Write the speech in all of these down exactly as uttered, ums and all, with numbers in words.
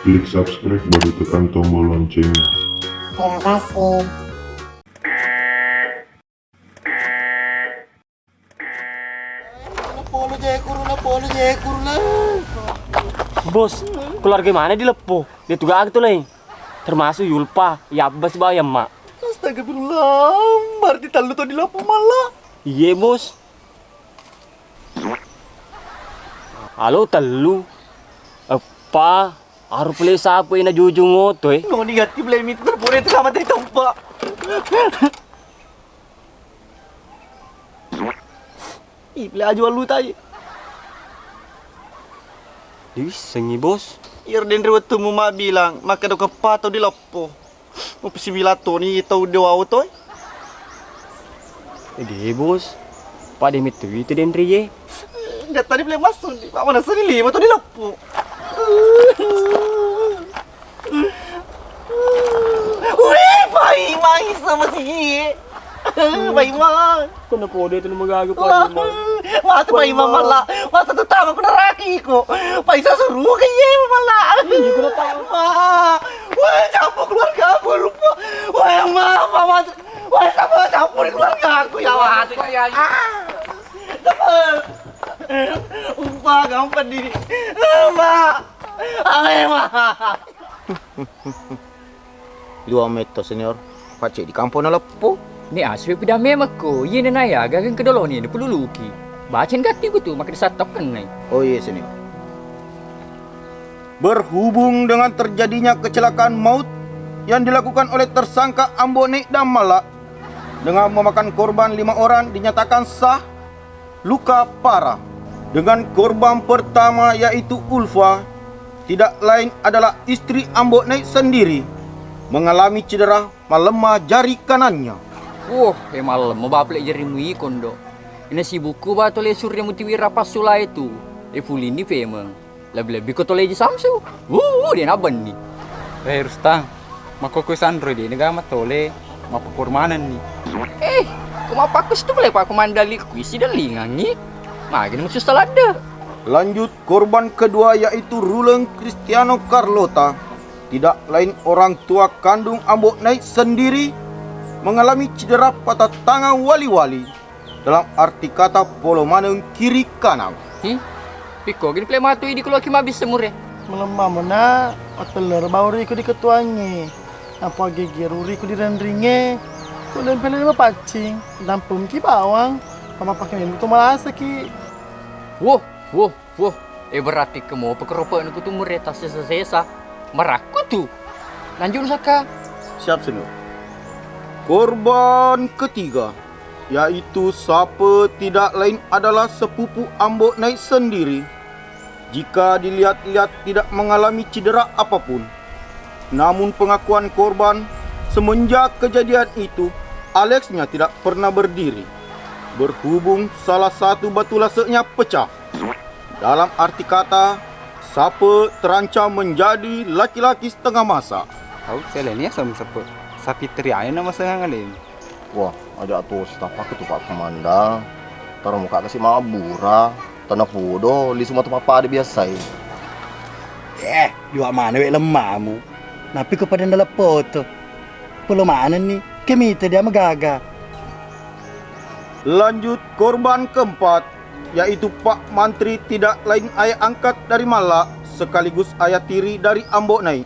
Klik subscribe baru tekan tombol loncengnya. Terima kasih. Bos, keluarga mana dileppo? Dia tuga tu lei. Termasuk Yulpa, Yabbas, Bayang, Mak. Astagfirullah, berarti tellu to dileppo malla. Iye, Bos. Alo tellu. Eppa, aru pole sapu ina jujung oto e. Noni gatti pole mitu pore tu sama tadi tempa. Ih, pole aju alu tai. Diwissengi, Bos. Ir denre wettumu mabbilang, maka do keppa to dileppo. Mupisi bilang toni tau dewa oto e. Ede, Bos. Pada mettu itu denre ye. Enggak tadi boleh masuk di mana sini lima tau dileppo. Wih, pai mai sama si. Pai mai. Kono pode tu magaga pai mai. Mata pai mama la. Mata tu tama ku neraki ko. Pai sa suruh ke ye mama la. Iya, ku tahu. Ma. Wah, campur keluarga aku lupa. Wah, mama, mama. Wah, sama campur keluarga aku ya, Wan. Ah. Teman. Umpah gampang di. Mak. Ame, Mak. Dua metto, Senior. Pacce di kampung naleppo. Ni aswe pidamemekko. Iye nena ya, gageng kedoloni ni pululuki. Bacen gatti kutu, maka disattokken nai. Oh, iya, Senior. Berhubung dengan terjadinya kecelakaan maut yang dilakukan oleh tersangka Ambo Nek dan Malak dengan memakan korban lima orang dinyatakan sah luka parah. Dengan korban pertama yaitu Ulfa, tidak lain adalah istri Ambo Nek sendiri, mengalami cedera malemma jari kanannya. Woh, e malemma bapele jarimu iko, Ndo. Ina sibukku ba tole surre mutiwira passulae tu. E fulini pemeng. Lebbi-lebbi ko tole ji Samsu. Wuh, de nabenni. Eh, Rustang, makko ko sanro de nega matole, mappakur manenni. Eh, ko mappaku situ pole pa ko mandali ku isi delingangi. Magi musuh saladde. Lanjut, korban kedua yaitu Ruleng Cristiano Carlota, tidak lain orang tua kandung Ambo Naik sendiri, mengalami cedera patah tangan wali-wali, dalam arti kata polo maneng kiri kanan. Hi, pikko gini pole matu idi kuloki mabis semure. Melemma mena, ateller bauri ku di ketuangi. Apa gigi ruri ku di rendringe. Ku lempele mapaccing, dampum ki bawang. Pama pakai menu tu malasa ki. Woh, woh. Woh, e berarti kemo pekerope'na kutu mure tassesa-sesa. Marakku tu. Lanjut, Nusaka. Siap, Senior. Korban ketiga, yaitu Sape, tidak lain adalah sepupu Ambo Naik sendiri. Jika dilihat-lihat, tidak mengalami cedera apapun. Namun pengakuan korban, semenjak kejadian itu, Alexnya tidak pernah berdiri. Berhubung salah satu batu laseknya pecah. Dalam arti kata, Sape terancam menjadi laki-laki setengah masa. Au, selenia sama Sape. Sapitri aja nama sengang alem. Wah, aja tuh setapak tu Pak Komandan. Taruh muka kasih mabura. Tanah podo, lisu mata papa ada biasa. Eh, jua mana wek lemmamu. Napi ko pada ndala foto. Polo manenni, kemita dia magaga. Lanjut, korban keempat, yaitu Pak Mantri, tidak lain ayah angkat dari Malla, sekaligus ayah tiri dari Ambo Naik.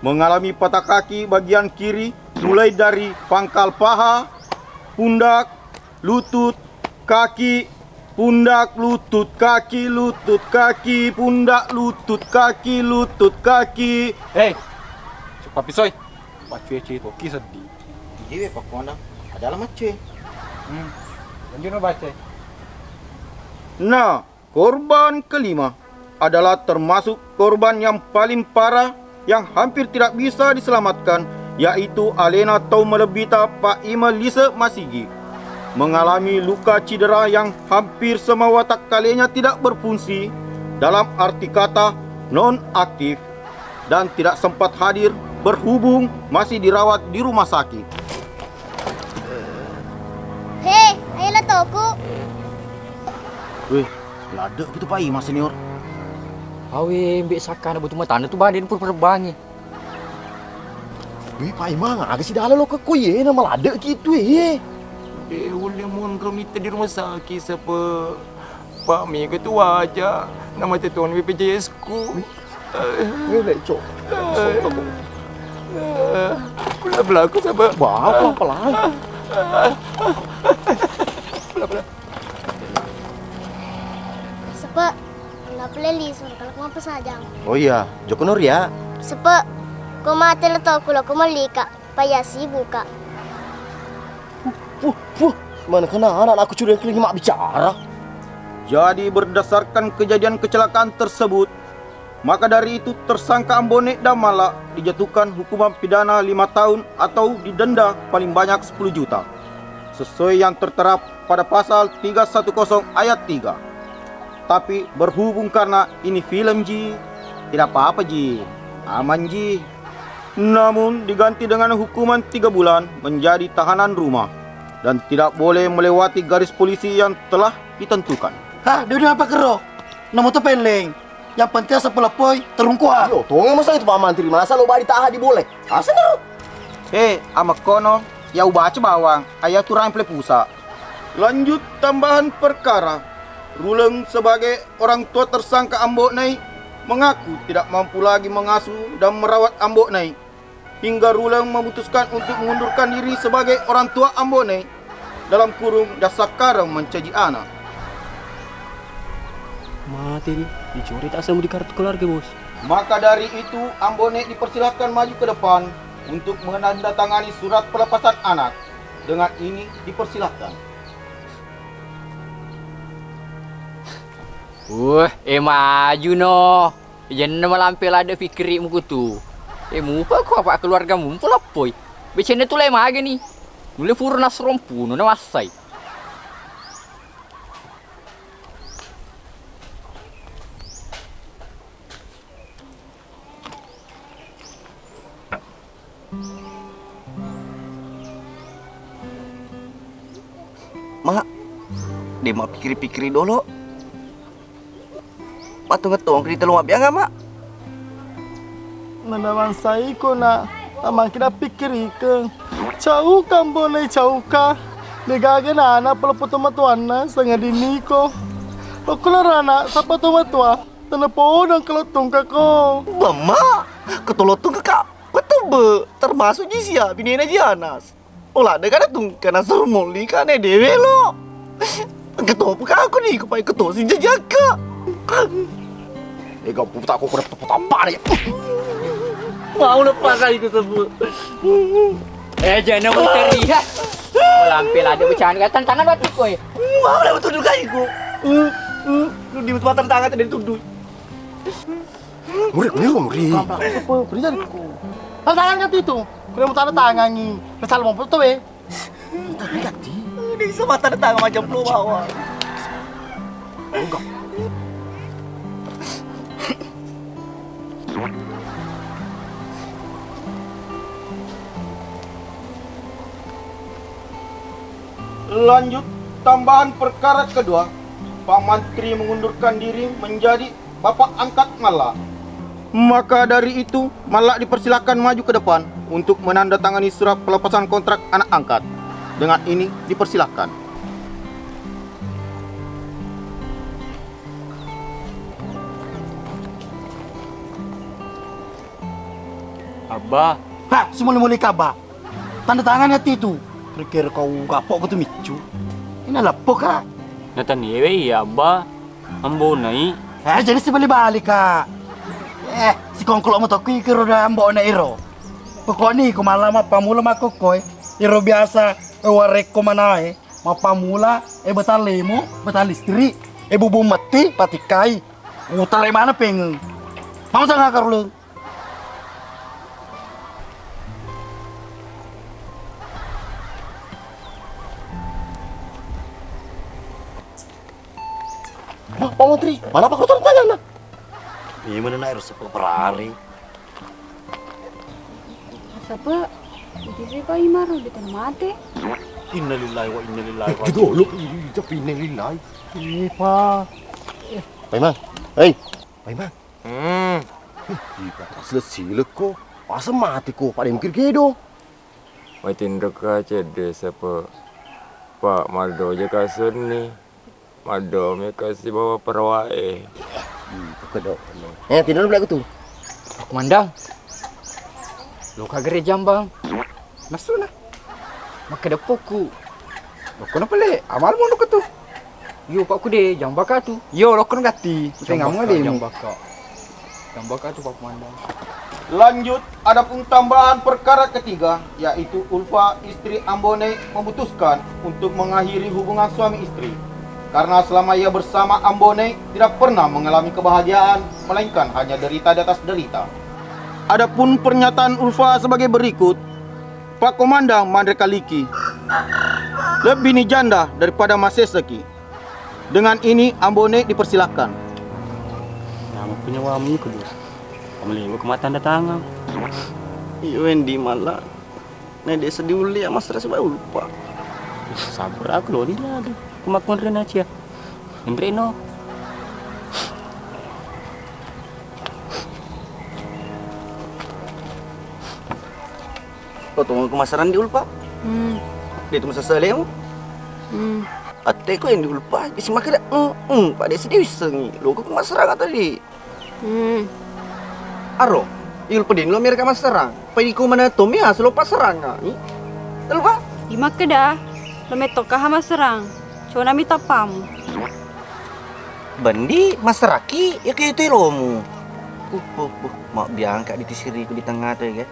Mengalami patah kaki bagian kiri, mulai dari pangkal paha, pundak, lutut, kaki, pundak, lutut, kaki, lutut, kaki, pundak, lutut, kaki, lutut, kaki. Hei, cepat pisoi. Pacu eci toki seddi. Iya, Pak Komandan. Ada alamat, cuy. Hmm. Lanjut, no, baca. Nah, korban kelima adalah termasuk korban yang paling parah yang hampir tidak bisa diselamatkan, yaitu alena tau malebbita Pak Ima Lise Masigi, mengalami luka cedera yang hampir semua watak kalenya tidak berfungsi, dalam arti kata non aktif, dan tidak sempat hadir berhubung masih dirawat di rumah sakit. Hei, ayo lah toku. Weh, ladde' gitu Pak Ima, Senior. Awe, mbe sakkana butu matanna tu bade pura-pura bangi. Weh, Pak Imang, aga sidala lo kekko iye na maladde ki tu iye. De ulle monro mitta di rumah sakit sapa. Pak, mega tu waja. Nama tetoni B P J S ku. Weh, lecok. Bela belaku sapa. Wah, apa-apa lah. Bela bela. Sepe, anda peleli suruh kalau mau pesajang. Oh iya, joko nur ya. Sepe, ko mate leto kulo ko melika, payasi buka. Puh, puh, mana kena anak aku curian kelingi mak bicara. Jadi berdasarkan kejadian kecelakaan tersebut, maka dari itu tersangka Ambone dan Mala dijatuhkan hukuman pidana lima tahun atau didenda paling banyak sepuluh juta, sesuai yang tertera pada pasal tiga satu kosong ayat tiga. Tapi berhubung karena ini film, Ji, tidak apa-apa, Ji. Aman, Ji. Namun diganti dengan hukuman tiga bulan menjadi tahanan rumah dan tidak boleh melewati garis polisi yang telah ditentukan. Hah, dia udah apa kero? Nomor tu peleng. Yang penting asal peleppoi terungkuha. Yo, tonga masa itu Pak Mantri, masa lo badi taha di boleh. Asal Eh, amakkono, ya ubaca bawang, ayat turang pele pusa. Lanjut tambahan perkara, Ruleng sebagai orang tua tersangka Ambo Nai mengaku tidak mampu lagi mengasuh dan merawat Ambo Nai, hingga Ruleng memutuskan untuk mengundurkan diri sebagai orang tua Ambo Nai, dalam kurung dasakkareng mencaji anak. Mate ni, dicuri tak semua di kartu keluarga, Bos. Maka dari itu, Ambo Nai dipersilahkan maju ke depan untuk menandatangani surat pelepasan anak. Dengan ini dipersilahkan. Weh, eh maju no. Iyanna malampe ladde pikkiri'mu kutu. Eh, mupa ko apa keluargamu, mupa lappoi. Becenna tu le mage ni. Nulle pura nasrompuno na massai. Mak, de' mappikkiri-pikkiri dolo. Mattongettongi ri telo mabbiang, Mak. Nana bangsa iko, Nak, tamangki nappikkirikeng. Cauka, Ambo Nai, cauka. De' gaga nana pole tomatoanna sangadinni iko. Lokko lorana, sappa tomatoa. Tenna podong kalo tungkako. Bamma, ko tolo tungkaka, ko tubbe, termasuk ji sia, binena ji Anas. Ola de' kada tungka nasuru molli kane dewe lo. Engka topa ka aku ni, ko pai ko tosi jajakka. Ega puta ko kena puta pare. Mau lepas aku sebut. Eh, jangan muteri ha. Malampe ladde' bercanda, tantangan waktu koe. Mau lepas tuduh kaiku. Lu di tantangan tadi tuduh. Muri, muri, muri. Apa, apa, apa, apa, apa, apa, tantangan kan itu. Kalau mau tanda tangan ni, misal mau foto, eh. Tantangan kan itu. Ini semua tanda tangan macam lo bawa. Enggak. Lanjut, tambahan perkara kedua, Pak Mantri mengundurkan diri menjadi bapak angkat Malla. Maka dari itu, Malla dipersilakan maju ke depan untuk menandatangani surat pelepasan kontrak anak angkat. Dengan ini, dipersilakan. Abba. Ha, sumuli-muli ka, Abba. Tanda tangan ati tu. Kira-kira kau gapo ko tu miccu. Ina lappo ka. Nataniwe iya, Abba. Ambo Nai. Eh, jadi sibali-bali ka. Eh, sikongkolo mo tokki kiro da Ambo Nai iro. Pokokni ko mala mappamula makkokkoe. Iro biasa, eh, warekko manae. Mappamula, eh, batang lemo, batang listrik, eh, bubung matti, patikkai. Utara mana pengeng. Mama sangat karuleng. Pak Menteri, mana Pak Kotor tangan? Iya, mana nak harus seperti. Sapa? Iti si Pak Imar, udah tengah mati. Innalillahi wa inna ilaihi raji'un. Dulu, tapi innalillahi. Iya, Pak. Pak Imar. Hei. Pak Imar. Hmm. Ih, ih, silekko. Paseng mati ko, pada mikir kedo. Matinroka cedde, Sepe. Pak, maddoja kasenni. Maddomi kasi bawa perawai. Hmm, kedo. Eh, tinro belakku tu. Pak Komandang. Loka gere jambang. Nassuna. Makkeda pokku. Lokkona pale, amal mono ketu. Yo, Pak, kude jambaka tu. Yo, lokkona gatti. Tengah mau demo. Jambaka. Jambaka tu, Pak Komandang. Lanjut, adapun tambahan perkara ketiga, yaitu Ulfa istri Ambone memutuskan untuk mengakhiri hubungan suami istri. Karena selama ia bersama Ambone tidak pernah mengalami kebahagiaan, melainkan hanya derita di atas derita. Adapun pernyataan Ulfa sebagai berikut, Pak Komandang manre kaliki. Lebih ni janda daripada maseseki. Dengan ini Ambone dipersilakan. Nah, makanya wamu kudu. Kamu liwa ke mata tanda tangan. Iyo, Wendi, malah. Nah, dia sedih uli ya, Mas Ras, bae Ulfa. Sabar aku lo ni dia. Aku makan Rena cia. Reno. Lo tongeng ko masarang di Ulfa. Hmm. Dia tu masasale mu. Hmm. Atte ko yang di Ulfa, isi makkeda, mm, mm, pada sedih wisengi. Lo ko masarang tadi. Hmm. Aro, Ulfa deni lo mereka masarang. Pai ko mana to mi aslo pasarang ni. Ulfa? Di makkeda, lo metto kaha masarang. Cona mi tappamu. Bendi masaraki, ya ke itu lomu. Uh, uh, uh, mau biangka di tisiriku di tengah tu ya.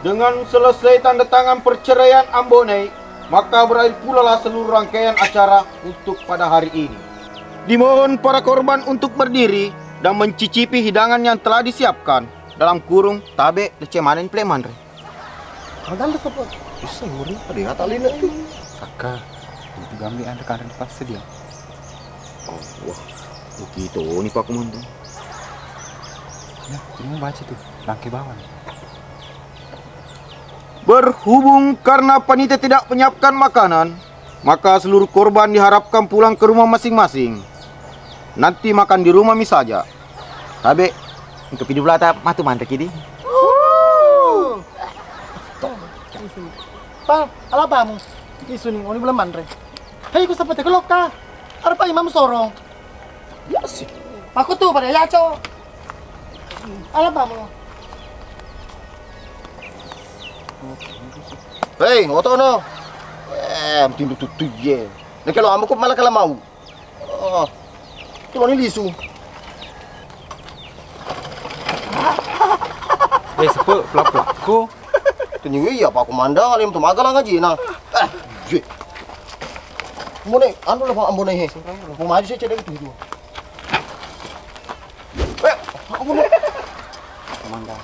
Dengan selesai tanda tangan perceraian Ambonei, maka berakhir pulalah seluruh rangkaian acara untuk pada hari ini. Dimohon para korban untuk berdiri dan mencicipi hidangan yang telah disiapkan, dalam kurung, tabe, deceng maneng pale manre. Kalau tanda apa? Bisa nguri, ada yang tak lihat tuh. Saka, itu gambi anre kanre di pasar dia. Oh, wah, begitu nih Pak Komandan. Nah, ini mau baca tuh, bangke bawang. Berhubung karena panitia tidak menyiapkan makanan, maka seluruh korban diharapkan pulang ke rumah masing-masing. Nanti makan di rumah mi saja. Tabe, engka pidu belata matu manre kidi. Pal, ala pamu? Isuni, oni belum manre. Hei, ku sapete keloka. Arpa imam sorong. Iya sih. Aku tuh pada yaco. Ala pamu? Hei, otono. Eh, tindu tutui ye. Neke lo amuku malah kalau mau. Oh, tuloni lisu. Eh, sepe, pelak-pelakku. Tuni iya Pak Komandan, alim tu magalang aja nah. Eh, je. Mone, anu lah Pak Ambone he. Mau maju saya cedek itu. Eh, Pak Ambone. Komandan.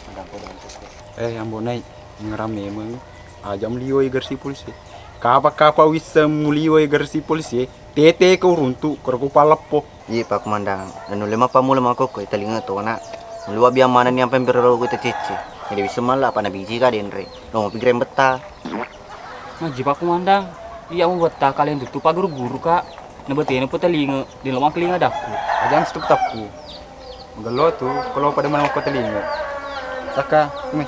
Komandan, Komandan. Eh, Ambone, ngeram memang. Aja mulioi garsi polisi. Kapa-kapa wisseng mulioi garsi polisi. Tete ko runtu, koro ko paleppo. Iya, Pak Komandan. Dan nulle mappammula makkokko, talinga tona. Mulle wabbiang manenni ampe berro ko tecece. Jadi wisseng malla apa nabiji ka denre. Lo mapi grembetta. Maji Pak Komandan. Iya mu betta kalian tutu paguru-guru ka. Nabatena po talinga, de lo mangkalinga dakku. Ajang stop takku. Magello tu, kalau pada mana ko talinga. Saka, kumi.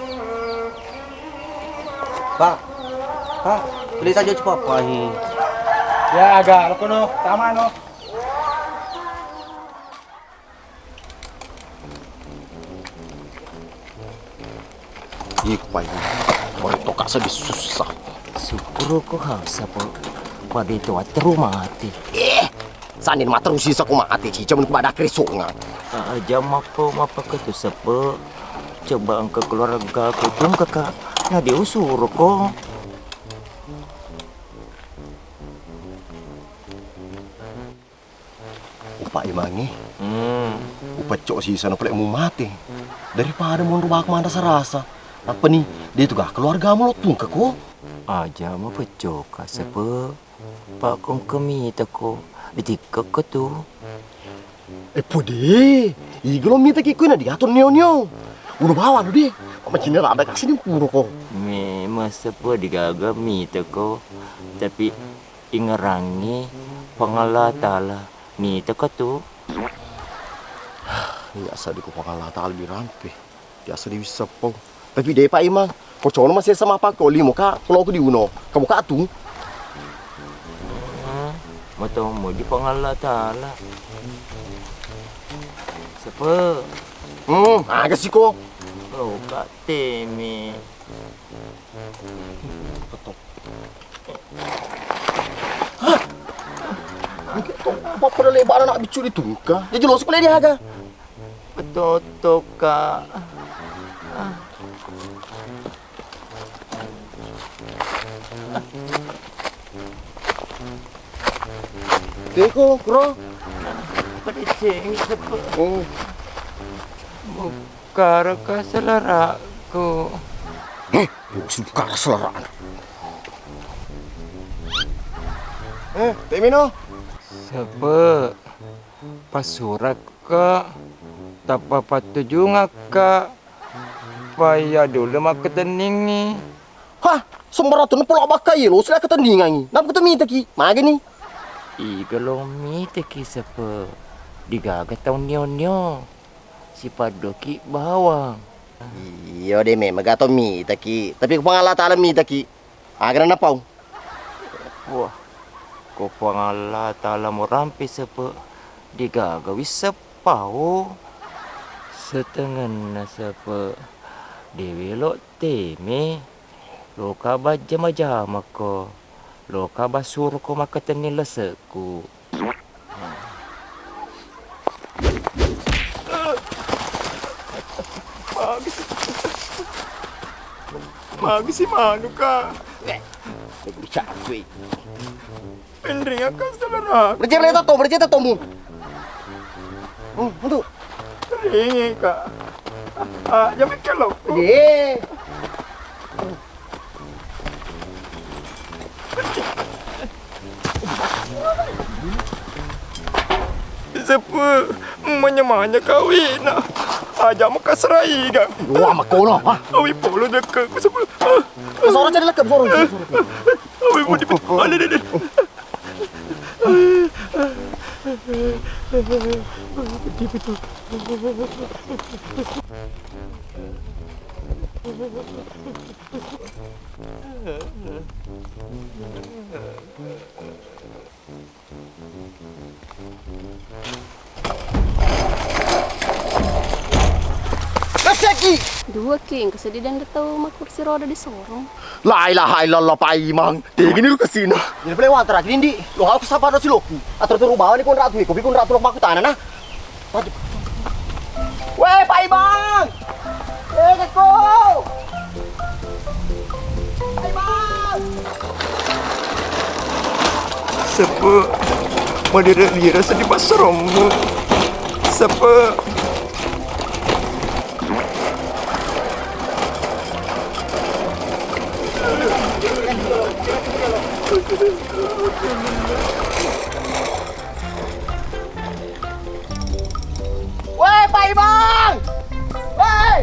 Pak, Pak, beli tajok cepat Pak ini. Ya, agak, lo kono, sama no. Iko pai, baru toka sedih susah. Syukur ko ha, sapa pada itu wateru mati. Eh, sandin materu sisa ku mati, cica mun ku pada kresonga. Aja mappo mapake tu sepe. Coba engka keluarga ku tungke ka. Nah, dia usuro ko. Upa imangi. Hmm. Upecco sisa na pale mu mate. Daripada monro baku manda sarasa. Apa ni, dia tu ga keluargamu lo tungke ko. Aja mapecco ka sepe. Pak kong kemita ko. Ditikka ko tu. Eh, pode. Iga lo mita ki ko na diatur neo-neo. Udah bawa lo deh. Apa cina ada kasih ni puro ko. Memang Maseppe digaga mitako, tapi ingerangngi Puang Allah Ta'ala mitako tu. Biasa diko Puang Allah Ta'ala dirampe. Biasa diwisseppau. Tapi de Pak Imang, ko cono masessa mapakko limo ka, ko loko diuno. Kamu ka tu. Hmm, matomo di Puang Allah Ta'ala. Seppe. Hmm, aga siko. Oh, ka teme. Hah? Apa pada lebaran nak bicu ditungka? Dia jelas pula dia aga. Betul, Kak. Teko, bro. Pada ceng, sepe. Oh. Bukaraka seleraku. Heh, bukara selerana. Eh, Temino. Sepe. Pasurakka, tappa pattujungakka, paya dulu makkatenningngi. Hah, sembarang tu napolo bakka yelo sila katenningangi. Napa tu mitaki? Magani? Iga lo mitaki sepe? Digaga tau nio-nio. Sipaddoki bawang. Iyo de, memang gato mitaki. Tapi ko Puang Allah Ta'ala mitaki. Aga na napau? Wah, ko Puang Allah Ta'ala murampe sepe, degaga wisseppau. Setengenna sepe, de welo teme, loka bajjama-jamako, loka bassuroko makkatenning lesekku. Magisi. Magisi manuka. Eh, bicara kui. Penring akan selera. Bercerita to, bercerita tomu. Hmm, untuk. Ringi ka. Ah, jangan kelok. Eh. Sepe, manya-manya kawina. Aja makasraiga. Wah, makono, ha? Awi polo dekke, sepe. Ah. Soro jadi lekep, soro, soro, soro. Awi mau dipet-, ale, ale, ale. Kaseki! Dua ki, engka seddi denre tau makkursi roda di sorong. La ilaha illallah, Paimang. Tegini lu kesina. Jadi boleh wantar lagi, Dindi. Lo aku sapa lo siloku. Atau turu bawa ni konratu, kopi konratu lo makutana nah. Weh, Pak Imang! Eh, Keko! Pak Imang! Sepe, madire-dire seddi passerommu. Sepe. Weh, Pak Imang! Weh!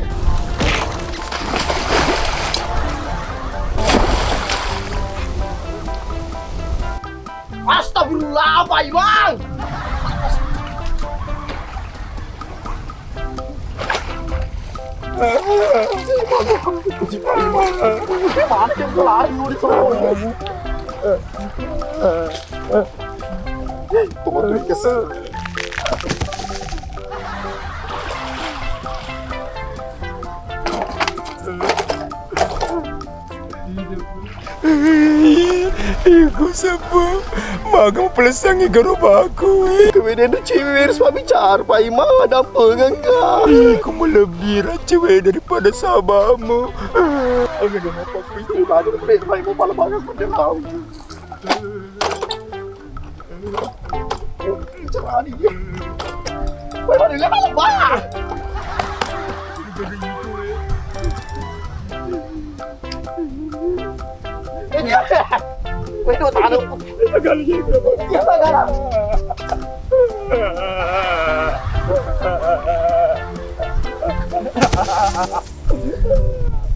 Astagfirullah, Pak Imang! Iku Sepe, maga mupelessangi garobaku. Kemudian cewek harus bicara, Pak Imang, ada apa engka? Iku melebbira cewek daripada sahabatmu. Angin apa itu? Tadi Pak Imang malah banget pada tahu. Cerani. Woi, mana dia malah bah. Woi, dua tanah. Iya, tanah.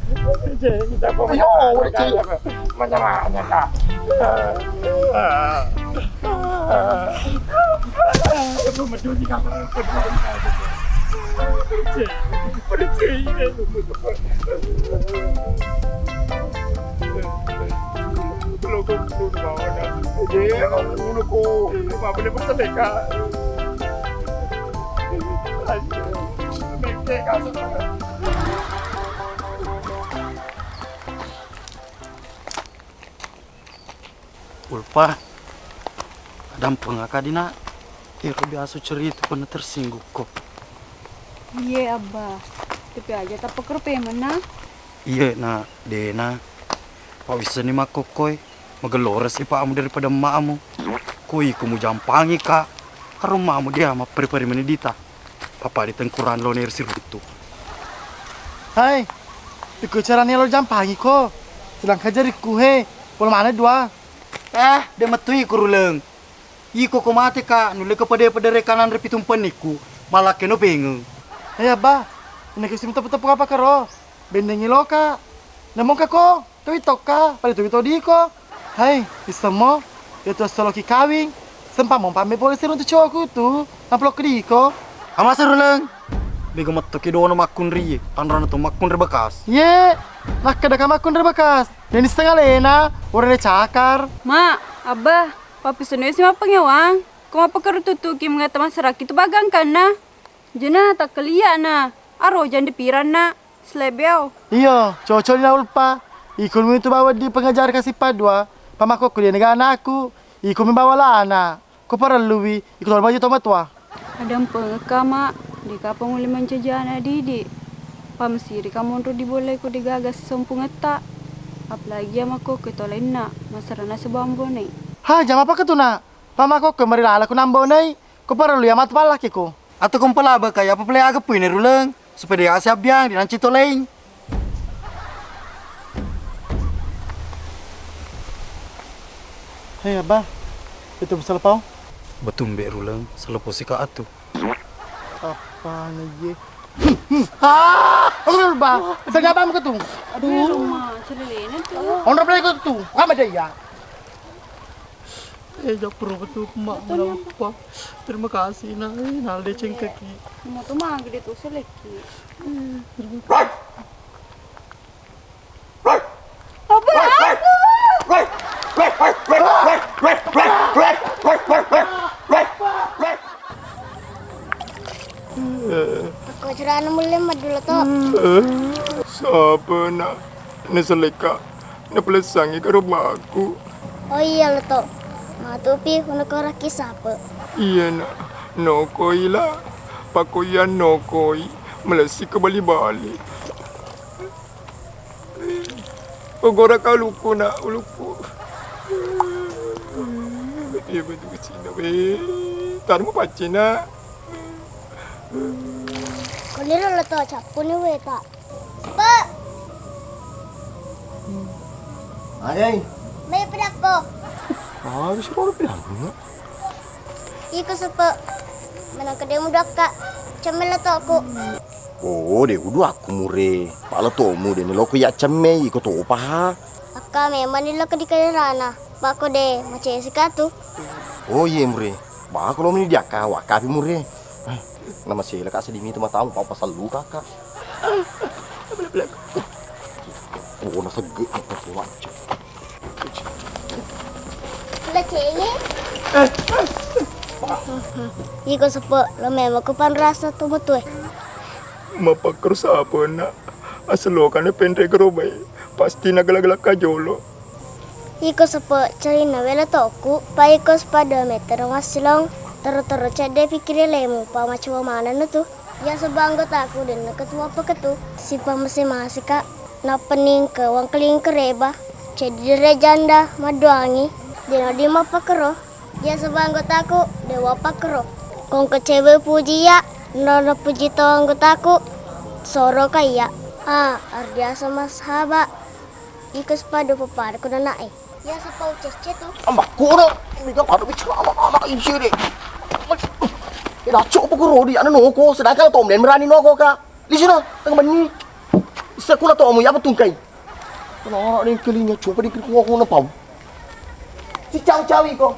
Cek, kita apa? Ayo, udah, Cek. Macam mana, Kak? Aku menuju kamar. Cek, udah, Cek. Kalau kau perlu bawa dah. Cek, aku dulu, kok. Apa boleh pesan, Kak? Ulpa, adampengaka dina. Ero biasa cerita pernah tersinggukko. Iye, Abba. Tapi aja tapakero pemenna. Iye, na, dena. Pawisseni makkokkoe. Magellora sipa'mu daripada emma'mu. Ko iko mujampangi, Kak. Aro emma'mu dia mapperi-peri meni dita. Papa ditengkurang lo neri siruntu. Hai, iko carani lo jampangi ko. Sedangkan jarikku he, pole mana dua. Eh, de mettui ku Ruleng. Iko ko mate, Kak, nulle ko pede-pede rekanang ri pitung pennikku. Malakke no pengeng. Hei, Abba, inaki simi tepu-tepu apa karo? Bendengi lo, Kak. Namongka ko. Tui tokka, pada tui todiko. Hai, issemmo, iya tu assoloki kawing, sempammo pamme polisi runtu coku tu, naplok diko. Amase Ruleng, bego mettoki dono makkunrie, tanrana tu makkunre bekas. Ye, nakkeda ka makkunre bekas, deni setengah lena, urene cakar. Ma, Abba, pappisenoi si mappangewang, ko mappakeru tutuki mengata masyarakat tu bagangkanna. Jena takkelia na, aro jandi piranna. Slebeo. Iyo, cocok ni na Ulpa. Iko mi tu bawa di pengajar kasih padua. Pamakokku dia nega anakku. Iko mi bawa lana. Ko parellui, iko tolong baju tomatua. Adampengekka, Mak. Deka pa mulle mancaji ana didik. Pamesiri ka monro dibolai ko degaga sisompungetta. Apalagi iya makkokko to lainna, masarana sebambonai. Ha, jama apa ketu, Nak? Pamakokko mari lala ku nambonai. Ko parellu iya matu pallakiko. Atau ko mpalabaka iya apa pale aga puine Ruleng, supaya de ase abbiang dinanci to laing. Hei, Abba, itu besar pau. Betumbe Ruleng, selepo sika atu. Apa na iye? Ah, Rul, Ba, sengaja apa muka tu? Aduh. Rumah, celelena tu. Onro pale ko tu, apa dia ya? Eh, japuru betul, Mak, menapa? Terima kasih, Nak. Eh, nalde cengkeki. Mau tuh mah gede tuh seleki. Eh, terima kasih. Apa aku? Aku cerana mulle maddulo to. Eh, sapa, Nak? Naseleka, napalessangi karo baku. Oh iya, Leto. Matupi, unakoraki sapa? Iya, Nak. Nokoi la. Pakoian nokoi. Malessi ke bali-bali. Ogora ka ulukku, Nak, ulukku. Iya, betul kecil, weh. Tarmu paccina. Koniro lo to cappuni weta. Sepe. Adai. Mai pedakko. Ah, bisa baru pedakko. Iko Sepe. Menang kede mudakka. Cemmel lo toko. Oh, de udu aku mure. Pala tomu de neloko ya cemme iko to paha. Akka memang ni lo ke di kaderana. Pako de macesi katu. Oh, iye mure. Bako lo meni diakka wakkapi mure. Eh, nama sela ka sedimi tu matamu papa sallu kaka. Oh, nasegge apa tu wacce. Lecengi. Iko Sepe, lo memang ko panrasa tu betue. Mapakkero sapa, Nak? Aselokana penre gerobai. Pasti nagala-gala kajolo. Iko Sepe, carinna wela tokku, pa iko sepadua meter massilong, tero-tero cedde pikkiri lemu, pa macoba manennu tu. Iya sebab anggotaku denna ketua peketu, sipamase-maseka, nappa ningke wangkeling kereba, ceddi dere janda, madduangi, dena di mappakero. Iya sebab anggotaku, dewa pakero. Kongko cewek puji iya, nono puji to anggotaku, soro ka iya. Ah, ardiasa mas sahabat. Iko sepadu pappada ko nanae. Iya sepau cecce tu. Ambakku no, mega pada bicara anak-anak isi deh. Eh, daco apa ko rodi anak noko, sedangkan tom den berani noko ka. Di sini, tengah benni. Sekolah to omu, apa tungkai? Kalau orang yang kelinya coba dikiri kuah kuah pau. Si cau-cau iko.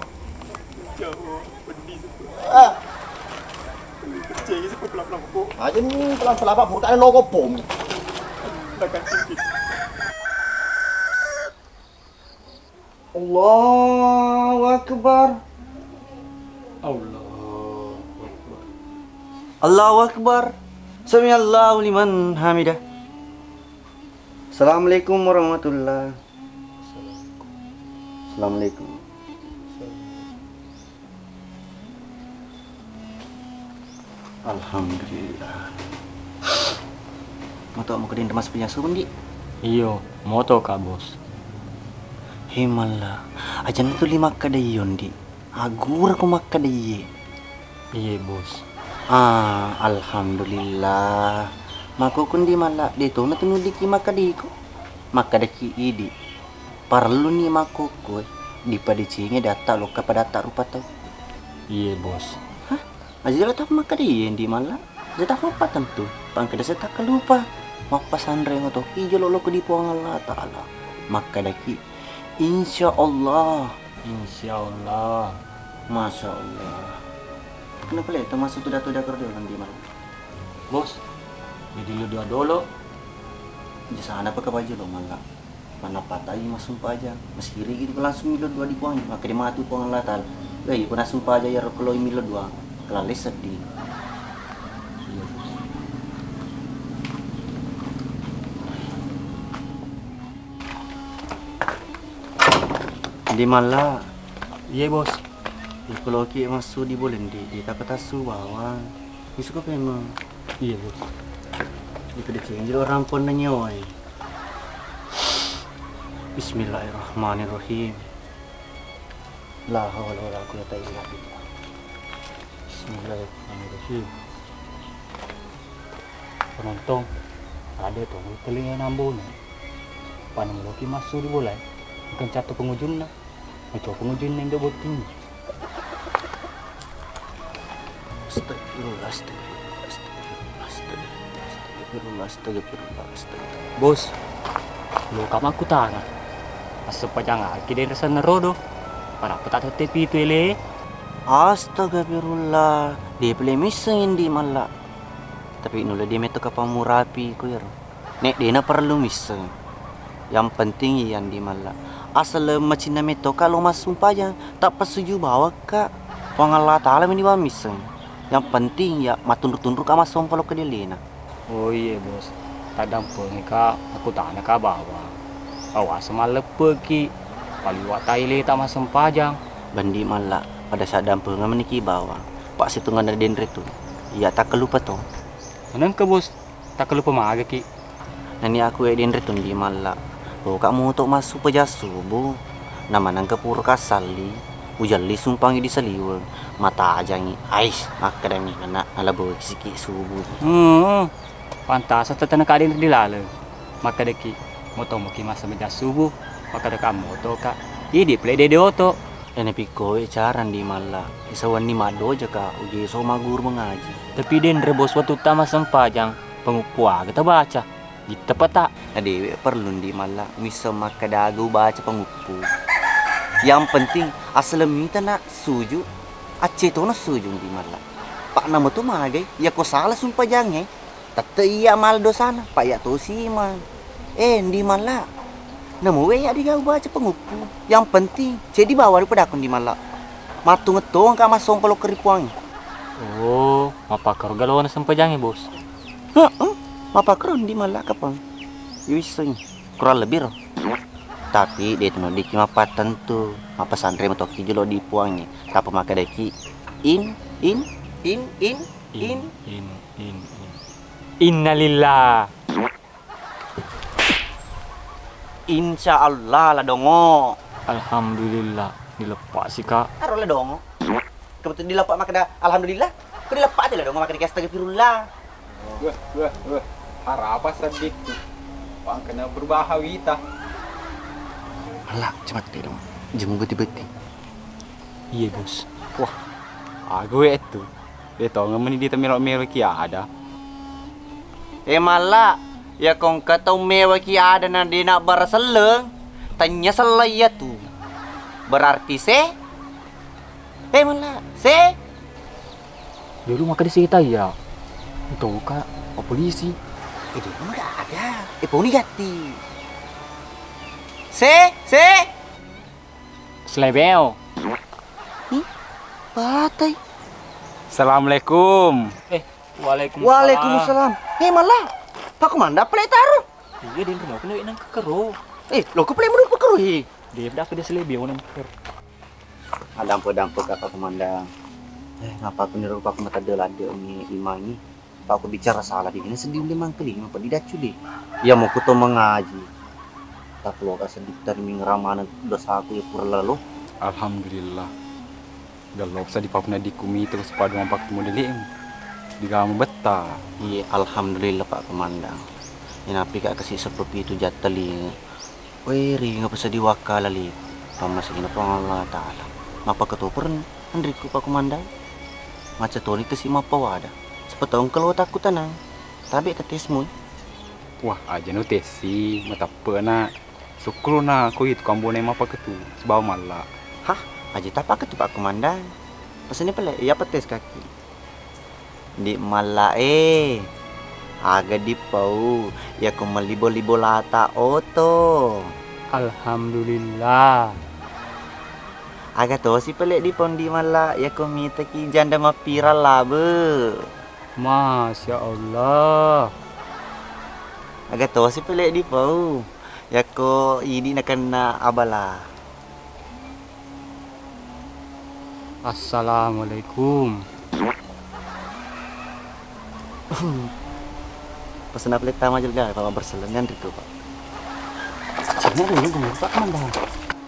Ah. Aja ni pelan-pelan apa? Bukan ada nogo pom. Allahu Akbar. Allahu Akbar. Allahu Akbar. Sami Allahu liman hamidah. Assalamualaikum warahmatullah. Assalamualaikum. Alhamdulillah. Moto mo kedin remas punya sundi. Iyo, moto ka bos. He malla, aja tu lima kada iyo ndi. Agura ko makkada iye. Iye bos. Ah, alhamdulillah. Mako kundi malla de tona tu nudiki makkada iko. Makkadaki idi. Parelluni makkokkoe dipadecengi datta lokka padatta rupa tau. Iye bos. Hah? Aja jolo tappa makkada iye ndi malla. Aja tappa mappatentu. Pangkada saya takkalupa. Mappasanreng oto ki jolo lokka di Puang Allah Ta'ala. Makkadaki, insya Allah. Insya Allah. Masya Allah. Kenapa le termasuk tuda-tuda kerja ndi malla? Bos, jadi lu dua dolo. Di sana apa ke baju lo malla? Mana patai massumpajang, masiri gitu langsung milo dua di Puang, makkeda matu Puang Allah Ta'ala. Weh, iko nassumpajang iyaro keloi milo dua, kelale seddi. Di malla. Iye bos. Iko loki massu di bolendi, di tapatassu bawang. Isuko pemeng. Iya bos. Itu dicinjil orang pun nyawa. Bismillahirrahmanirrahim. La haula wala quwata illa billah. Bismillahirrahmanirrahim. Penonton, ada tu telinga nambona. Paneng loki massu di bola. Bukan satu pengujungnya. Mencoba nguji nengge botting. Astagfirullah, astagfirullah, astagfirullah, astagfirullah, astagfirullah, astagfirullah. Bos, lo kamaku tana. Assempajang aki denre senna rodo. Parappa tak tette pitu ele. Astagfirullah, dia pele misseng indi malla. Tapi nulle dia metto kapang murapi ku ero. Nek dena parellu misseng. Yang penting iya ndi malla. Asal macinna metto ka lo massumpajang, tappa suju bawakka. Puang Allah Ta'ala meni wa misseng. Yang penting ya matunru-tunru ka massompa lo kedellena. Oh iye bos, taddampengeka aku tana ka bawang. Awasa malleppeki, paliwa taile ta massempajang. Bandi malla, pada saddampengeng meniki bawang. Pak situnganna denre tu. Iya takkalupa to. Menengka bos, takkalupa magaki. Nani aku e denre tundi malla. Loka moto massu pejang subuh. Namanengka pura kassalli. Ujalli sumpangi di saliweng. Matajangi. Ais, makkedami anak nalabo siki subuh. Hmm. Pantasa tetena kadin di laleng. Makkedaki, moto muki massa pejang subuh. Makkedaka moto ka. Idi pele dede oto. Ena pikkoe carang di malla. Isa wenni maddoja ka. Uji so maguru mengaji. Tapi denre bos wettu tama sempajang. Penguppu aga tabaca? Gittepata. Na dewe perlu ndi malla misseng makkeda aga ubaca penguppu. Yang penting asaleng mita na suju, acce tona suju ndi malla. Pak nama tu magai, yako salah sumpajangnge, tette iya mala dosana, pak iya to simang. Eh, ndi malla. Namo we iya diga ubaca penguppu. Yang penting, cedi bawa ri pedakku ndi malla. Mattungetong ka massompa lo keripuang. Oh, mappakkaroga lawana sempajangnge, Bos? Heeh, mappakkarondi mallakapang. Iwissengngi, kurang lebih ro. Tapi de' tu nodiki mappattentu, mappasanre matoki jolo di puangnge. Tappa makkedaki, in, in, in, in, in. In, in, in, in. Innalillah. Insya Allah la dongo. Alhamdulillah, dileppasi ka. Aro la dongo. Kebetulan dileppa makkeda alhamdulillah. Ko dileppa te la dongo makkeda astagfirullah. Wah, wah, wah. Harapa sedikku. Pangkena berbaha wita. Ala, cematti dong. Jemu beti-beti. Iya, Bos. Wah, aga we' tu. De' tongeng meni dita melo-melo ki ada. Eh, malla. Iya kongka tau mewaki ada na de nabbara selleng, tanya selleng iya tu. Berarti se? Eh, mala, se? Dulu maka di sita iya. Itu ka, oh, polisi. Eh, dia mah ada. Eh, poni gatti. Se, se? Slebeo. Ih, patai. Assalamualaikum. Eh, waalaikumsalam. Waalaikumsalam. Eh, mala. Pak Komanda, apa le taro? Iya, den rumah aku nang kekero. Eh, lo ko pale menurut kekero, he. Dia dah ke dia slebeo nang kekero. Adampe-dampe ka Pak Komanda. Eh, ngapa aku niru Pak Komanda de lade ni imangi? Pak, aku bicara salah di sini sedih ulle mangkeli, ngapa di dacu de? Iya, mau ku to mengaji. Tak lo ka sedih tadi mingramana dosaku ya pura lalo. Alhamdulillah. Gallop sa di Pak Komanda ku mita ko sipadu mampakku modele'mu. Di gama betta. Iya, alhamdulillah Pak Komandang. Inapi ka kasi seppepitu jattali. Weri ngapa sedih wakkala li. Pammasina Puang Allah Ta'ala. Mapakatoper anrikku Pak Komandang. Macca toni kasi mappawada. Sepetau engka lo takku tenang. Tabe ka tesmu. Wah, aja no tesi, matappe'na. Sukkuruna ko itu kambone mapaketu sibawa malla. Hah, aja tapaketu Pak Komandang. Pasani pale, iya petes kaki. Di malla e. Aga di pau, yako mellibo-libo lata oto. Alhamdulillah. Aga tosi pale di pau di malla, yako mitaki janda mappira labe. Masya Allah. Aga tosi pale di pau. Yakko idi nakenna abala. Assalamualaikum. Pasena pale tama jelga, Pak, berselengan riko, Pak. Cina dulu, Pak, Mandang.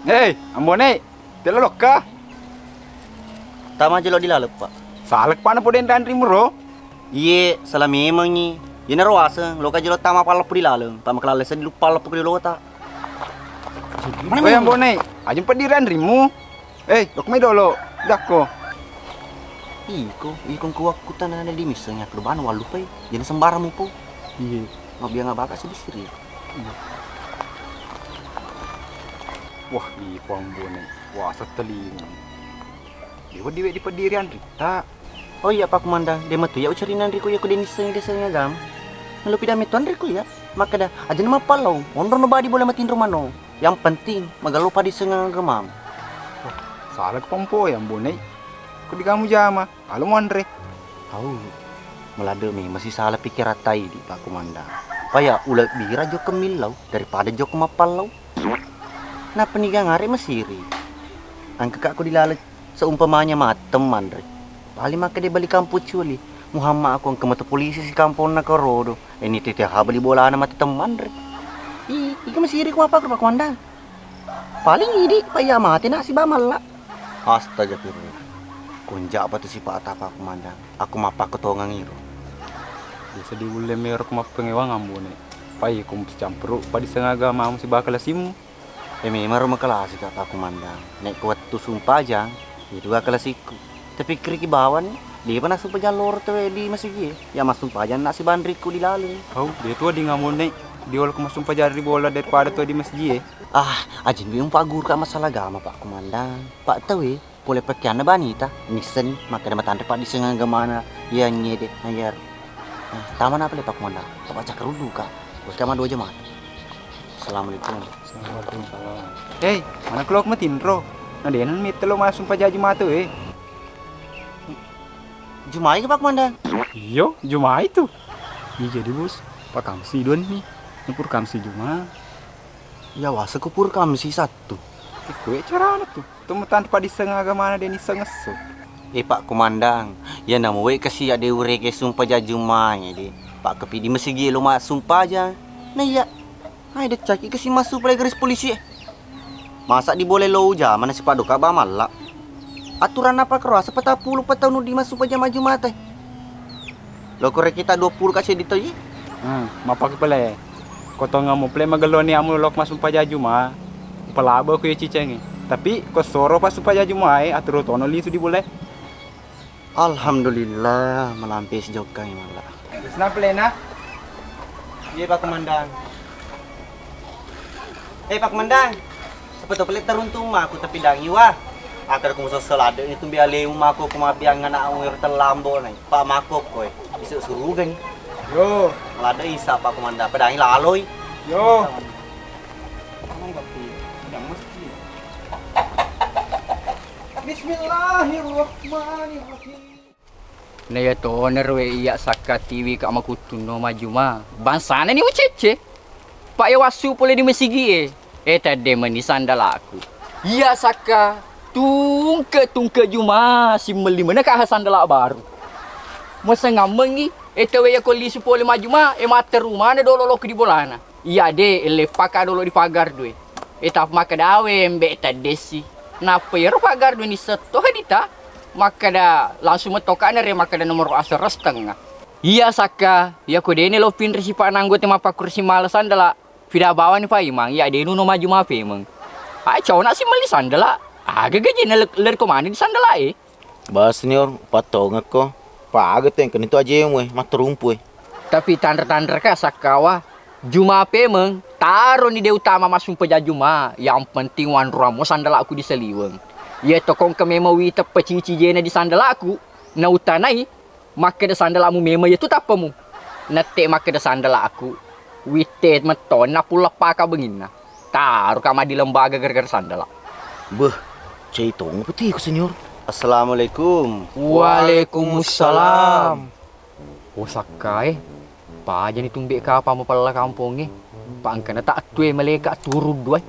Hei, Ambone, telo lokka. Tama jelo di laleng, Pak. Salek, Pak, na poden dan rimro. Iye, sala memengngi. Iyanaro waseng, loka jolo tama palleppu di laleng, tama kelaleseng di luppa leppu di lota. Woi, Ambone, aja peddi ranrimu. Eh, dok mai dolo, dakko. Iko, iko kuwakku tanana di misseng yakko bana wallupai, jena sembarang mupo. Iye. Mabbiang abaka seddi siri. Wah, iko Ambone, wasa telinga. Dewa diwe di peddi ranrita. Oh iya, Pak Komandang, de metu ya ucari nanriku ya ku denissengi deseng agama. Nalupida metu anriku ya. Makkeda, aja na mappallau, onro no badi bola matinro mano. Yang penting, magallo padi sengeng agamamu. Wah, salah ke pompo ya, Mbonei. Ku di kamu jama, alo muanre. Au, melade mi masih salah pikiran tai di Pak Komandang. Paya ula bira jokka millau daripada jokka mappallau. Nappa niga ngare masiri. Angka kakku dilaleng. Seumpamanya mateng manre, paling makkeda bali kampung culi, Muhammad aku engka matu polisi si kampongna karodo, ini tete ha bali bolana mate temmanre. I, iga masiri ku apa Pak Komandang? Paling idi pa iya mate na siba malla. Astagfirullah. Konja apa tu sipata Pak Komandang? Aku mappakketongang iro. Biasa diulle mero ku mappengewang Ambone. Pai ku campuru padi sengaga mamu sibaka lasimu. E, memang ro makalasi ka Pak Komandang. Naik ku wettu sumpajang, itu ga kalasikku. Tapi kiriki bawani, dia pernah sumpajang loro tawwe di masigi e. Ya massumpajang na sibanrikku di laleng. Au, dia tua di ngamone, dia oleh massumpajang ri bola daripada tua di masigi e. Ah, ajin bi umpa guru ka masalah agama Pak Komandang. Pak tawwe, pole pakkeanna banita, nisseng, makkeda matanre paddisseng agamana, iya nyede, na iyaro. Nah, tama na pale Pak Komandang, pabaca keruddu ka. Bos kama dua jam mati. Assalamualaikum. Waalaikumsalam. Hei, mana kelok matinro? Na dena mette lo massumpajang Jumatu e. Jumai ke Pak Komandang? Iyo, Jumai tu. Iya jadi bos, Pak Kamsi don ni. Nupur Kamsi Juma. Ya wasa kupur Kamsi Sattu. Ikue carana tu. Tumutan padisseng agamana de nisseng esso. Eh, Pak Komandang, ya namuwe kasi ade urege sumpajang Jumai de. Pak kepidi masigi lo massumpajang. Nah iya. Hai deccaki kasi massu pale garis polisi e. Masa di bole lo ujama na sipadoka ba malla. Aturan apa kerasa patapulu patau nu di massumpajang Jumate. Lokko rekita dua puluh ka seddi to, ye? Hmm, mappaki pale. Ko tongamu pale magello ni amu lok massumpajang Juma. Palabo ku ye cicengi. Tapi ko soro passumpajang Juma e, aturu tono lisu di bule. Alhamdulillah, malampe sijokka ni malla. Terus napa lena? Iya, Pak Komandan. Eh, Pak Komandan. Siapa tahu pelit teruntung mah aku tapi dangi wah. Akar ku musosol ada ini tumbi alemu mako ku mabiang anak awir telambo nai. Pak mako koe. Bisa surugan. Yo. Lada isa Pak Komandan. Pedangi laloi. Yo. Bismillahirrahmanirrahim. Na iya toner we iya sakka tiwi ka makuttunno majuma. Bangsana ni ucecce. Pak ya wassu pole di masigi e. Eh tadde meni sandalaku. Iya sakka tungke-tungke juma simmelli meneka ha sandala baru. Musengammengi eh tewe ya ko lisu pole majuma eh matteru mana dolo loki di bolana. Iya de, leppaka dolo di pagar due. Eh, tap makkeda awe mbe teddessi. Nappa iyaro pagar due ni setto hadita. Makkeda langsung mettoka nere makkeda nomor asera setengah. Iya sakka, iya ko dene lo pinri sipa nanggo te mappakursi mala sandala. Fida bawani paimang, iya de nuno maju mapemeng. Ai cona si melli sandala. Aga gaji na ler ko mani di sandala e. Ba senior, pattongekko. Paga tengkeni tu ajemu e, matterumpu e. Tapi tanre-tanreka sakkawa, juma pemeng, taroni de utama massumpa jajuma, yang penting wanruammo sandalaku di saliweng. Iya tokongke memang wita pecici jena di sandalaku, na utanai, makkeda sandalamu memang iya tu tappamu. Nette makkeda sandalaku, witte mettonna pulla paka benginna. Taruka madi lembaga gara-gara sandala. Beh, cai tong petiku senior. Assalamualaikum. Waalaikumsalam. Oh sakkae, pajani tumbe kapa mapella kampongnge. Pa engkana tak tue maleka turun duai.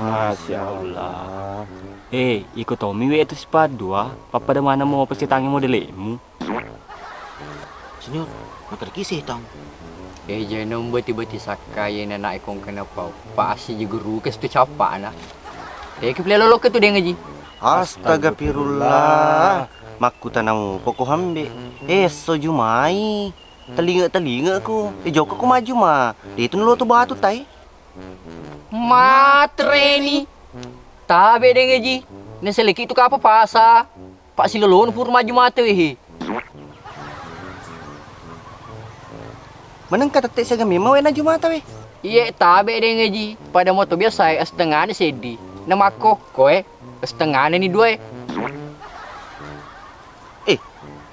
Masya Allah. Eh, iko tommi we itu sipadua, pappada mana mau pasti tangi modelemu. Senior, materki setang. Eh, jeno beti-beti sakka ye nana ekong kena pau. Pa assi jiguru ke situ capana. Eh, ki pele lolo ke tu deng aji. Astagfirullah. Makkutana mupo ko hambe. Eh, esso jumai. Telinga-telinga ku. Eh, jokka ku maju ma. Itu nolo tu batu tai. Matreni. Tabe deng aji. Neseleki tu kapa pasa. Pak silolonu pura maju mate wehe. Menengka tette siaga memang we naju mata we. Iye tabe deng aji. Pada moto biasa e setengahna seddi. Na makkokko e setengahna ni dua e. Eh,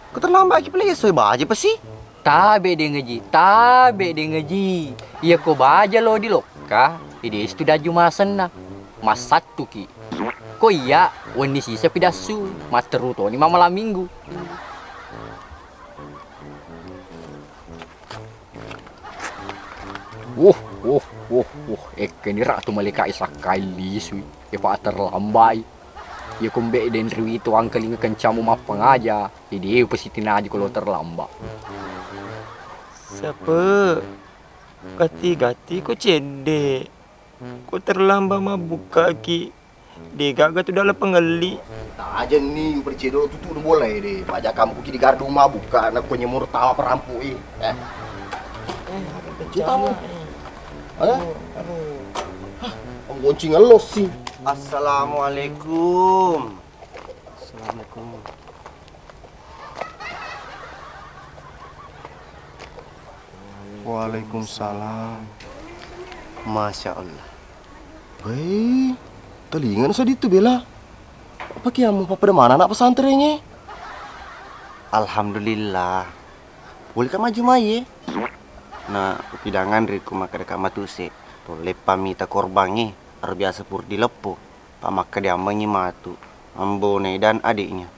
ko terlambat ki pale so baja pasi. Tabe deng aji, tabe deng aji. Iya ko baja lo di lokka, ide situ daju masenna. Massattuki. Ko iya, wenni sisa pidassu, matteru toni mamalam minggu. Wuh, wuh, wuh, wuh, ekkeni ratu maleka isakkai lisui, epa terlambai. Iya kombe den riwito angkalinga kencamu mappangaja, ide pasti tinaji ko lo terlambat. Sape, gati-gati ko cedde. Ko terlambat mabbukaki, de gaga tu dalam pengelli. Tajenni percaya dulu tutu bola e de. Paja kampuki di gardu mabuka na ko nyemur tawa perampu e. Eh. Cita. Ada? Hah, goncing elos sih. Assalamualaikum. Assalamualaikum. Waalaikumsalam. Masya Allah. Wei, telinga nu saditu bela. Apa kiamu pappada mana anak pesantrengnge? Alhamdulillah. Boleh ka maju mai e. Na upidangan riku makkeda ka matuse. Tolle pamita korbangnge. Aro biasa pur dileppo. Pa makkeda ammengngi matu, ambonai dan adiknya.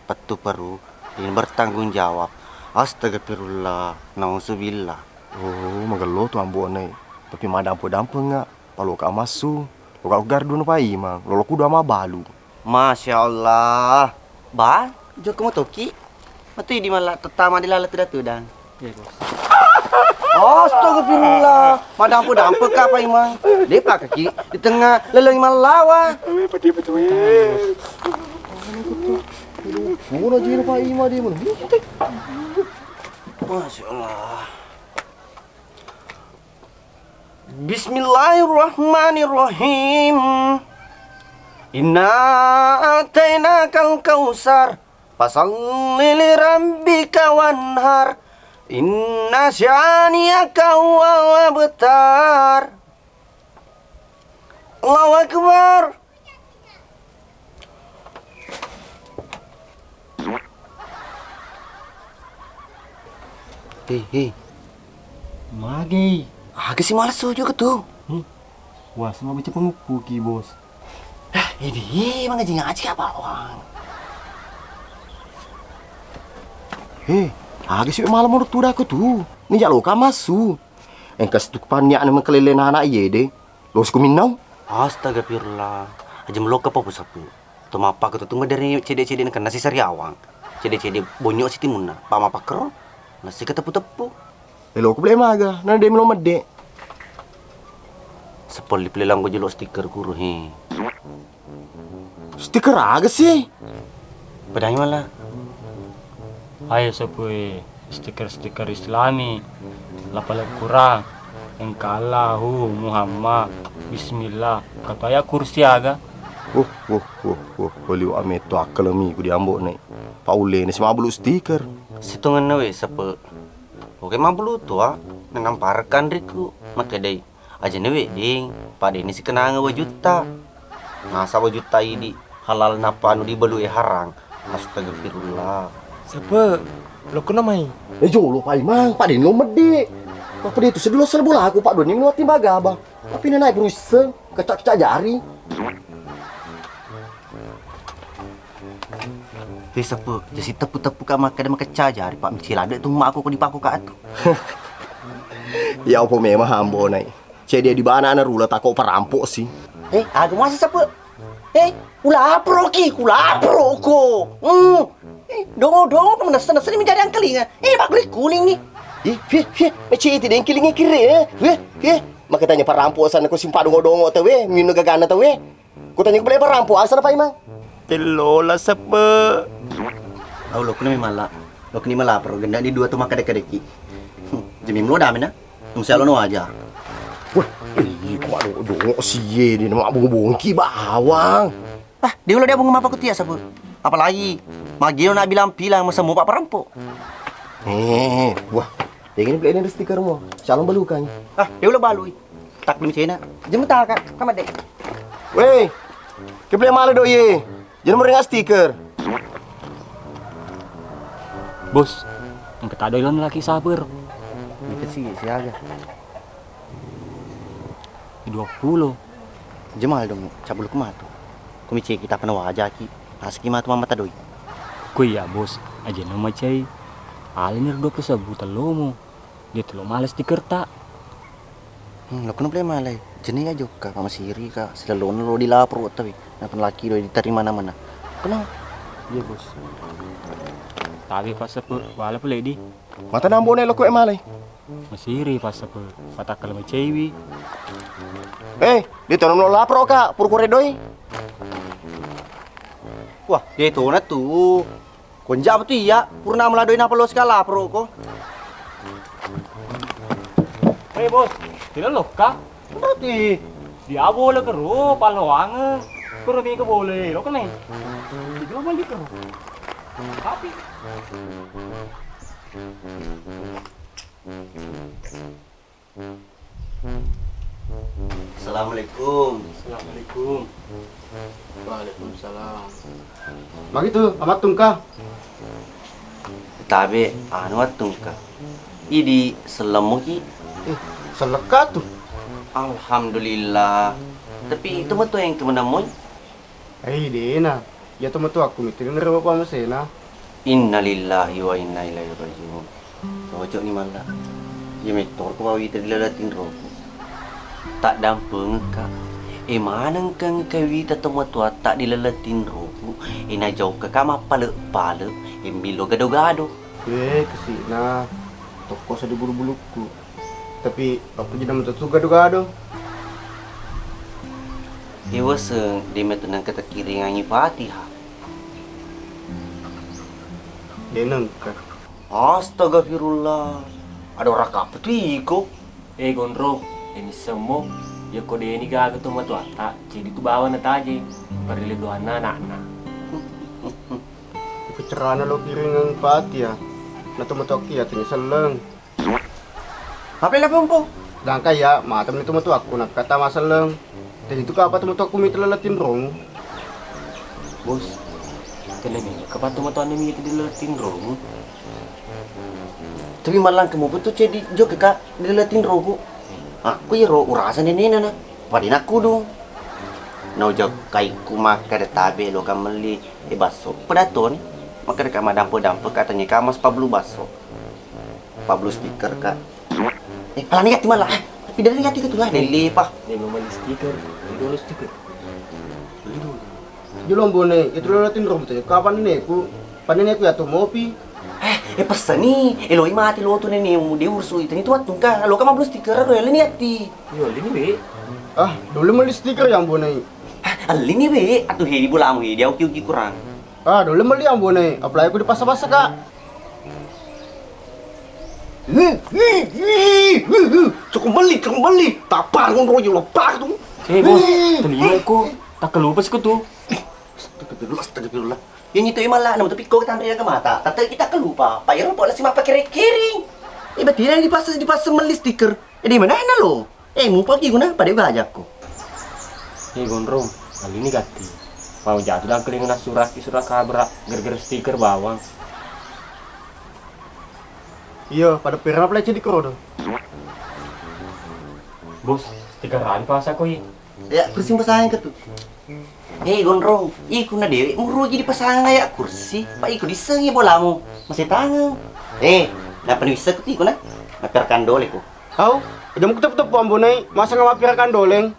Pettu peru, ini bertanggung jawab. Astagfirullah, nauzubillah. Oh, magello tu ambonai. Tapi madampu-dampengnga, paloka massu. Loka gardu nu paimang, lolo kudu mabalu. Masya Allah. Ba, jokka motoki. Matu idi mala tettama di lala tuda-tuda. Iya, Bos. Astagfirullah. Madampu-dampu ka Pak Imam. Depa kaki di tengah leleng mallawa. Pati betul. Muna jiro Pak Imam dia mana? Masya Allah. Bismillahirrahmanirrahim. Inna atainakal kausar. Fasalli li rabbika wanhar. Inna syani'aka huwal abtar. Allahu Akbar. Hei, hei. Magi. Aga si mala sujud ke tu? Hmm. Wah, sama baca penguppu ki, Bos. Hah, ini mangaji-ngaji apa, Wang? Hei, aga si malam menurut tu daku tu. Ni jalo ka masu. Engka setuk panyak ni mengkelele anak iye de. Losko minnau. Astagfirullah. Aja meloka pa pusapu. To mappa ko tu maderi cede-cede na kenna si Sariawang. Cede-cede bonyok si timunna. Pa mapakkero. Nasi ke teppu-teppu. Elo ku bele maga. Nana de melo medde. Sepoli pelelang ko jelo stiker kuru he. Stiker aga si? Pedangi mala. Ayo sepui stiker-stiker Islami, lapal Quran, engka Allahu, Muhammad, Bismillah, katu ayat kursi aga. Wuh, wuh, wuh, wuh, waliu ametto akkalemiku diambo ne. Paulene si mabulu stiker. Sitongenna we sepe. Oke mabulu tua, nenang parekan riku, makkedai. Ajana wedding, padeni sikenanga wajutta. Masa wajutta idi halal nappa anu dibalue harang. Astagfirullah. Sape, lokkono mai. Eh, jolo paimang, padeni lo meddi. Apa dia itu sedulur selebulaku, Pak Doni, mati bagaba. Tapi nenek berusaha, kecak-kecak jari. Hei, Sapu, jasi teppu-teppu ka makkeda makecca jari, Pak, micila de tu makku ko dipakku ka atu. Ya, opo memang hambo nai. Cede di bana ana rula tako parampok si. Eh, aga masa, Sapu? Eh, ula apro ki, ula apro ko. Hmm. Eh, dongo-dongo ko nessa-nessa ni menjadi angkelinga. Eh, pak kuling ni. Ih, fih, fih, meciti dengkilingi kire, eh. Weh, eh. Makatanya parampok sana ko simpa dongo-dongo tawe, minno gagana tawe. Kutanya ku bele parampo, asa na paimang? Tellola seppe. Au, lokna mi mala. Lokni mala, pero genda ni dua tu makkadekka-dekki. Hmm, jemi melo damena. Nung sialo no aja. Wah, iya ko ado dongo siye di nama bongki bawang. Ah, dia ulah dia bongki apa kutia sapu. Apalagi magino na bilang-bilang masa mau pak parampo. Eh, wah. Yang ini beli ada stiker mo. Calon balukan. Ah, dia ulah balui. Tak demi cena. Jemeta, Kak. Kamat deh. Weh, keble mala do ye. Jangan meringat stiker. Bos, engka tado ilon laki sabar. Itu sih siaga. Dua puluh. Jemal dong, cabul ku matu. Ku mici kita pena wajaki. Asiki matu mama tadoi. Ku iya, Bos. Aja nama cai. Alini dua puluh sebutan lomo. Dia telo males di kerta. Hmm, lo kenapa malai? Jenis aja ka, Pak Masiri ka, selalu lo di lapor tapi. Napa laki lo diterima namana? Kenapa? Iya, Bos. Tapi pas sepe, wala pule di. Mata nambo ne lo kue malai. Masiri pas sepe, patakal macewi. Eh, dia tolong lo lapor ka, purkure doi. Wah, dia itu na tuh. Konja apa tu iya? Purna mala doi napa lo sekala pro ko? Hei bos, tidak lo ka? Berarti dia boleh kero pahlawan. Kero mi ke boleh lo kene. Itu mah di kero. Tapi Assalamualaikum. Assalamualaikum. Waalaikumsalam. Magi tu, amattungka? Tabe, anu attungka. Idi sellemmuki. Eh, sellekka tu. Alhamdulillah. Tapi itu metu yang kemenamoi. Ai, dena. Iya to metu akku mikiring ri bapa masena. Innalillahi wa inna ilaihi rajiun. Cocok ni malla. Iya mettor ko bawita di laleng tinroku. Tak dampengka. E maneng keng kawita to metu atta di laleng tinroku. E najauka ka mappale-pale. E milo gado-gado. Eh, kesina. Tokko sa di bulu-bulukku. Tapi, apa jadi nama tu gado-gado? Iwaseng, di metu nengka takiringangi Fatihah. De nengka. Astagfirullah. Ada orang apa tu iko? Eh, Gondrong, ini semua. Ya ko deni gaga tu matu atta, jadi tu bawa na taje. Parele doanna anakna. Iko carana lo kiringang Fatihah. Natomatoakku iya tania selleng. Apa lagi, Pong? Sedangkan iya, mata meni tomatoakku nakkata maselleng. Tadi itu kapa tomatoakku mita lala tinromu. Bos, tena mega kapa tomatoanna mita di lala tinromu. Tapi mallang kamu betul cedi jo kaka di lala tinroku. Aku iyaro urasa nenena na. Pada nakkudung. Naujau kaiku makkeda tabe lo kamelli e basso. Pedatoni. Makkeda ka madampe-dampe katanya kamas pablu basso. Pablo stiker, Kak. Eh, alani gatti mala. Pidana gatti ketu lah, lele pa. Dia mau beli stiker, beli dulu stiker. Beli dulu. Jolo Ambo Nai, itu lo tinromu te. Kapan neku? Panne neku ya to mopi. Eh, eh, pessani. Eh, loi mati lo tu nene mu dia ursu itu ni tu wattu ka. Lo ka mablu stiker ro lele ni gatti. Yo, lele ni be. Ah, dulu beli stiker ya Ambo Nai. Ah, lele ni be. Atuh he di bolamu he, dia uki-uki kurang. Ah, dole melli Ambo Nai, apalagi ku dipassa-passa, Kak. Cukup melli, cukup melli. Tapar ngono yo lepak tu. Eh, Bos, telinga ku. Takkalupa siko tu. Astagfirullah, astagfirullah. Yang itu emang lah, namun tapi kau tanri yang mata. Tante kita kelupa. Pak Iro boleh simak pakai kering. Eh, berarti yang dipassa, dipassa melli stiker. Eh, di mana lo? Eh, mupa ki guna pada bajakku. Eh, Gondrong, kali ini gatti. Pau jatuh dan kelingan surat, surat kabra, gara-gara stiker bawang. Iya, pada perang apa lecet di koro. Bos, stiker apa pasang koi? Ya, pusing pasang ke tu. Hei Gondrong, iku na dewek murugi dipasang aya kursi, pa iku disengi bolamu, masih tangan. Eh, napa ni bisa ku iku na? Naperkan dole ku. Au, aja muku tepu-tepu Ambo Nai, masa nggak mampir kan doleng?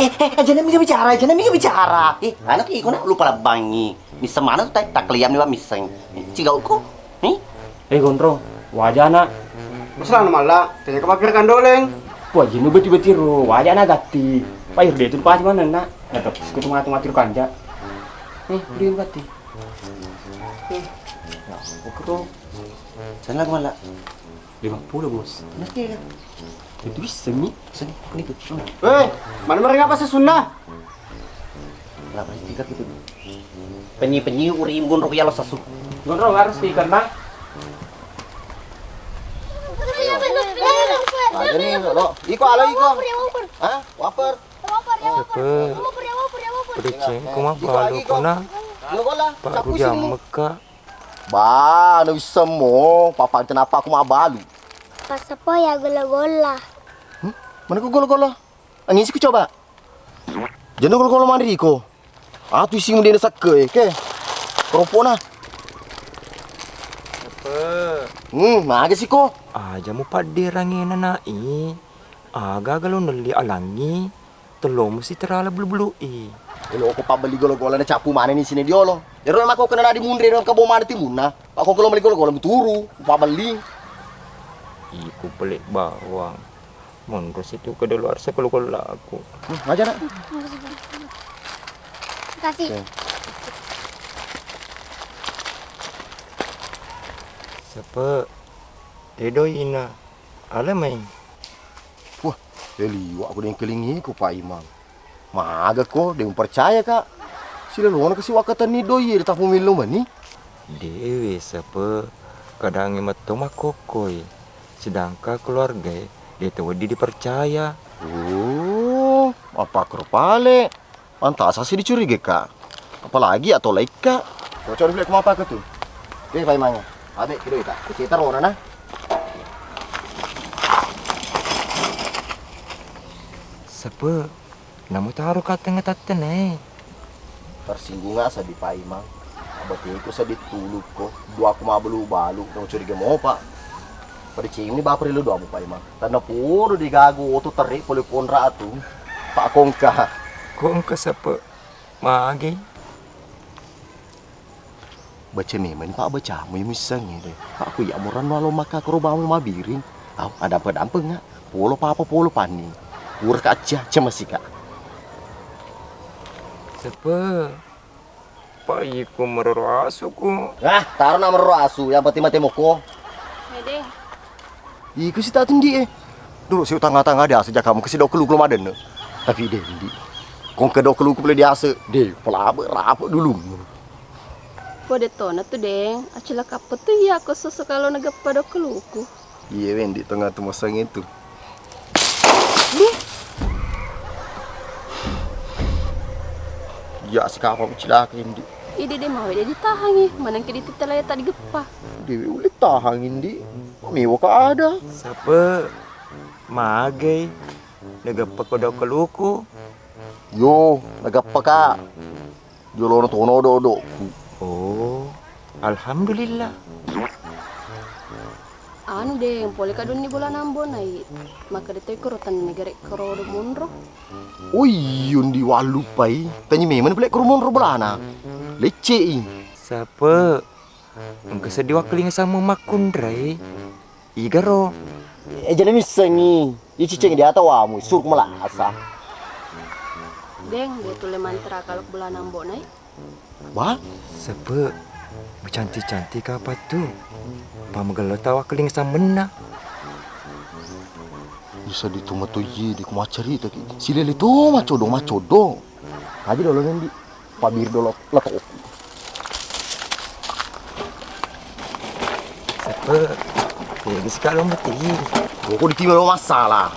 Eh, eh, aja nami bicara, aja nami bicara. Eh, anak iku na lupa labangi. Misa mana tu tak liam ni miseng. Cigau ku. Nih? Eh, Gondrong, wajana. Masalah nama lah, tanya ke mampir kan doleng. Wajinu beti-beti ro, wajana gatti. Pair dia tu pasti mana nak? Nggak tahu, siku tu mati-mati ro kanja. Eh, dia gatti. Eh, ya, oke ro. Sana kemana? Lima puluh, Bos. Nah, iya. Itu bisa mi. Sini, ini tuh. Eh, mana mereka apa sesunna? Lah, pasti tingkat gitu. Penyi-penyi uri imbun ro yalo sasu. Gondrong harus stiker, Bang. Aja nih, lo. Iko alo iko. Hah? Waper. Sepe. Pedeceng kuma balu kona. Pak Rugi ammeka. Ba, na wissemmo, papa kenapa aku mabalu? Passapo ya golla-golla. Hmm? Mana ku golla-golla? Angin sih ku coba. Jeno golla-golla mandi riko. Atu isi mudi na sakke, eh, ke. Keropona. Apa? Hmm, maga sih ko. Aja mu padderangi nanai. Aga-aga lo nelli alangi. Tello musi terala bulu-bulu i. Elo ko pabbeli golla-golla na cappu maneng ni sini diolo. Ero mako kena nadi munre ro kabo mana timunna. Mako kelo meli golla-golla muturu, pabbeli. Iku pelek bawang. Monro situ ke dulu harus golla-golla aku. Hmm, aja nak. Kasih. Sepe. Dedo ina. Ala mai. Wah, eh, liwa' ko dengkelingiku, Pak Imang. Maga ko, de' mupercaya ka'. Silalona kasi' wakkatenni doi e, de' tapumillo mani. De'e sepe, kadangnge metto makkokkoe. Sedangkan keluargae de' to wedding dipercaya. Oh, apa kro pale? Mantasa si dicurigai ka'. Apalagi atau laikka'. Cocok dulu ku mapake tu. Oke, Pak Imang. Abe' kedoi ka'. Kucita rona na. Sepe, namu taro ka' tengnga tattene. Tersinggung asa di Pak Imang. Abateku seddi tulukko. Dua ku mabalu-balu. Dong curiga mopa. Pada cengni bapa ri lu dua mu Pak Imang. Tanna podo digagu oto terri pole konra atu. Pak Kongka. Kongka sepe. Magi. Baca memang Pak bacamu yang missengngi de. Pak ku iya murannu alo maka kero bamu mabiring. Au, adampe-dampe nga. Polo papa polo panni. Pura ka acca, acca masika. Sepe. Pak iko merero asu ku. Ah, taro na merero asu, yang penting mate moko. Ede. Iko si tak tendi e. Dulu si utang-utang ada asa jakamu ke si dok kelu kelu maden. Tapi de ndi. Kong ke dok kelu kelu diase. De, pelabe rape dulu. Pode tona tu, Deng. Acilaka apa tu iya ko soso kalau nagappa dokko luku. Iye, Wendi, tengah tu masang itu. Deh. Ya, sikapa cilaka, Indi? Ide de mawe de ditahangi, manengke dititalaya tak digeppa. Dewe ule tahangi, Indi. Mewa ka ada. Sapa? Magai. Nageppa ko dokko luku. Yo, nageppa ka. Jolona tono odo-odokku. Oh, alhamdulillah. Anu, Deng, pole kadunni bolana Ambo Nai. Makkeda toi koro tennegare koro do monro. Oh iyo, Ndi, wallupai. Tanya memang pole koro monro bolana. Lecce i. Sapa? Engka seddi wakkelinga sama makkunrai. Igaro. Eh, jadi missengi. Iya ciceng di ata wamu, suruh malasa. Deng, dia tulle mantra kalau bolana Ambo Nai. Wah? Sebe, bercantik-cantik apa tu? Pamagello tawa keling samenna. Bisa dituma to iye di ku maccarita ki. Silele to macodo, macodo. Kaji dolo, Ndi. Pabir dolo leto. Sebe, ya, bisa kalau mati. Pokok di tiba masalah.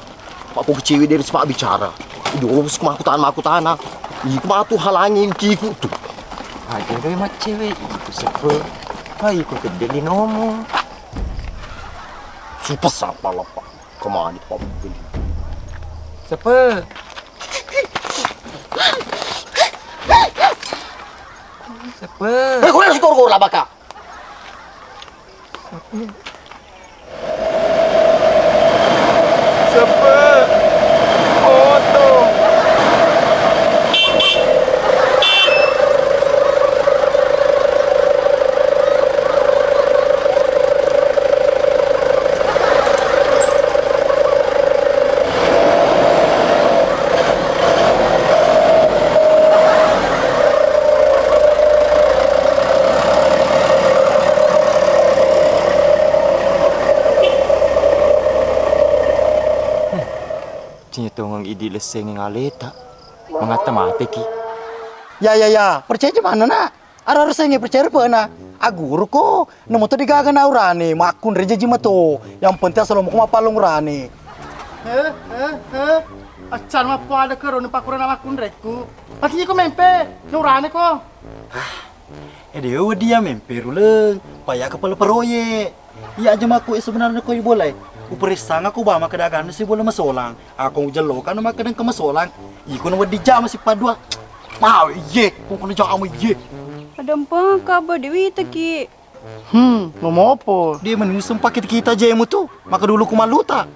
Pak pokok cewek dari sepak bicara. Dolo bos kemakutan makutana. Iku matu halangi kiku tu. Aja gawe macewek itu, Sebe. Hai, ku gede linomu. Super sapa lepak. Kemana Pak Beli? Sebe. Sebe. Eh, kau dah syukur kau lah baka. Sebe. Oto. Cinye tongeng idi lessengeng aleta. Mangatta mateki. Ya, ya, ya, percaya je mana, Nak? Ara-ara sengnge percaya rupana. Aguruko, namo to degaga na urane, makkunrai jaji mato. Yang penting asal omoko mappalong urane. Eh, eh, eh. Accal mappada kero ni pakkurana makkunreku. Pati ko mempe, na urane ko. Eh, de wedia mempe ruleng. Paya kepala proyek. Iya aja mako sebenarnya ko boleh. Uperessanga ko bama kedaganna si bola masolang. Ako ujellokan makkeda engka masolang. Iko na wedding jama sipaddua. Mau iye, ko kono jama iye. Adempeng kaba Dewi teki. Hmm, mau mopo? Dia menusung paket kita aja mu tu. Maka dulu ku maluta.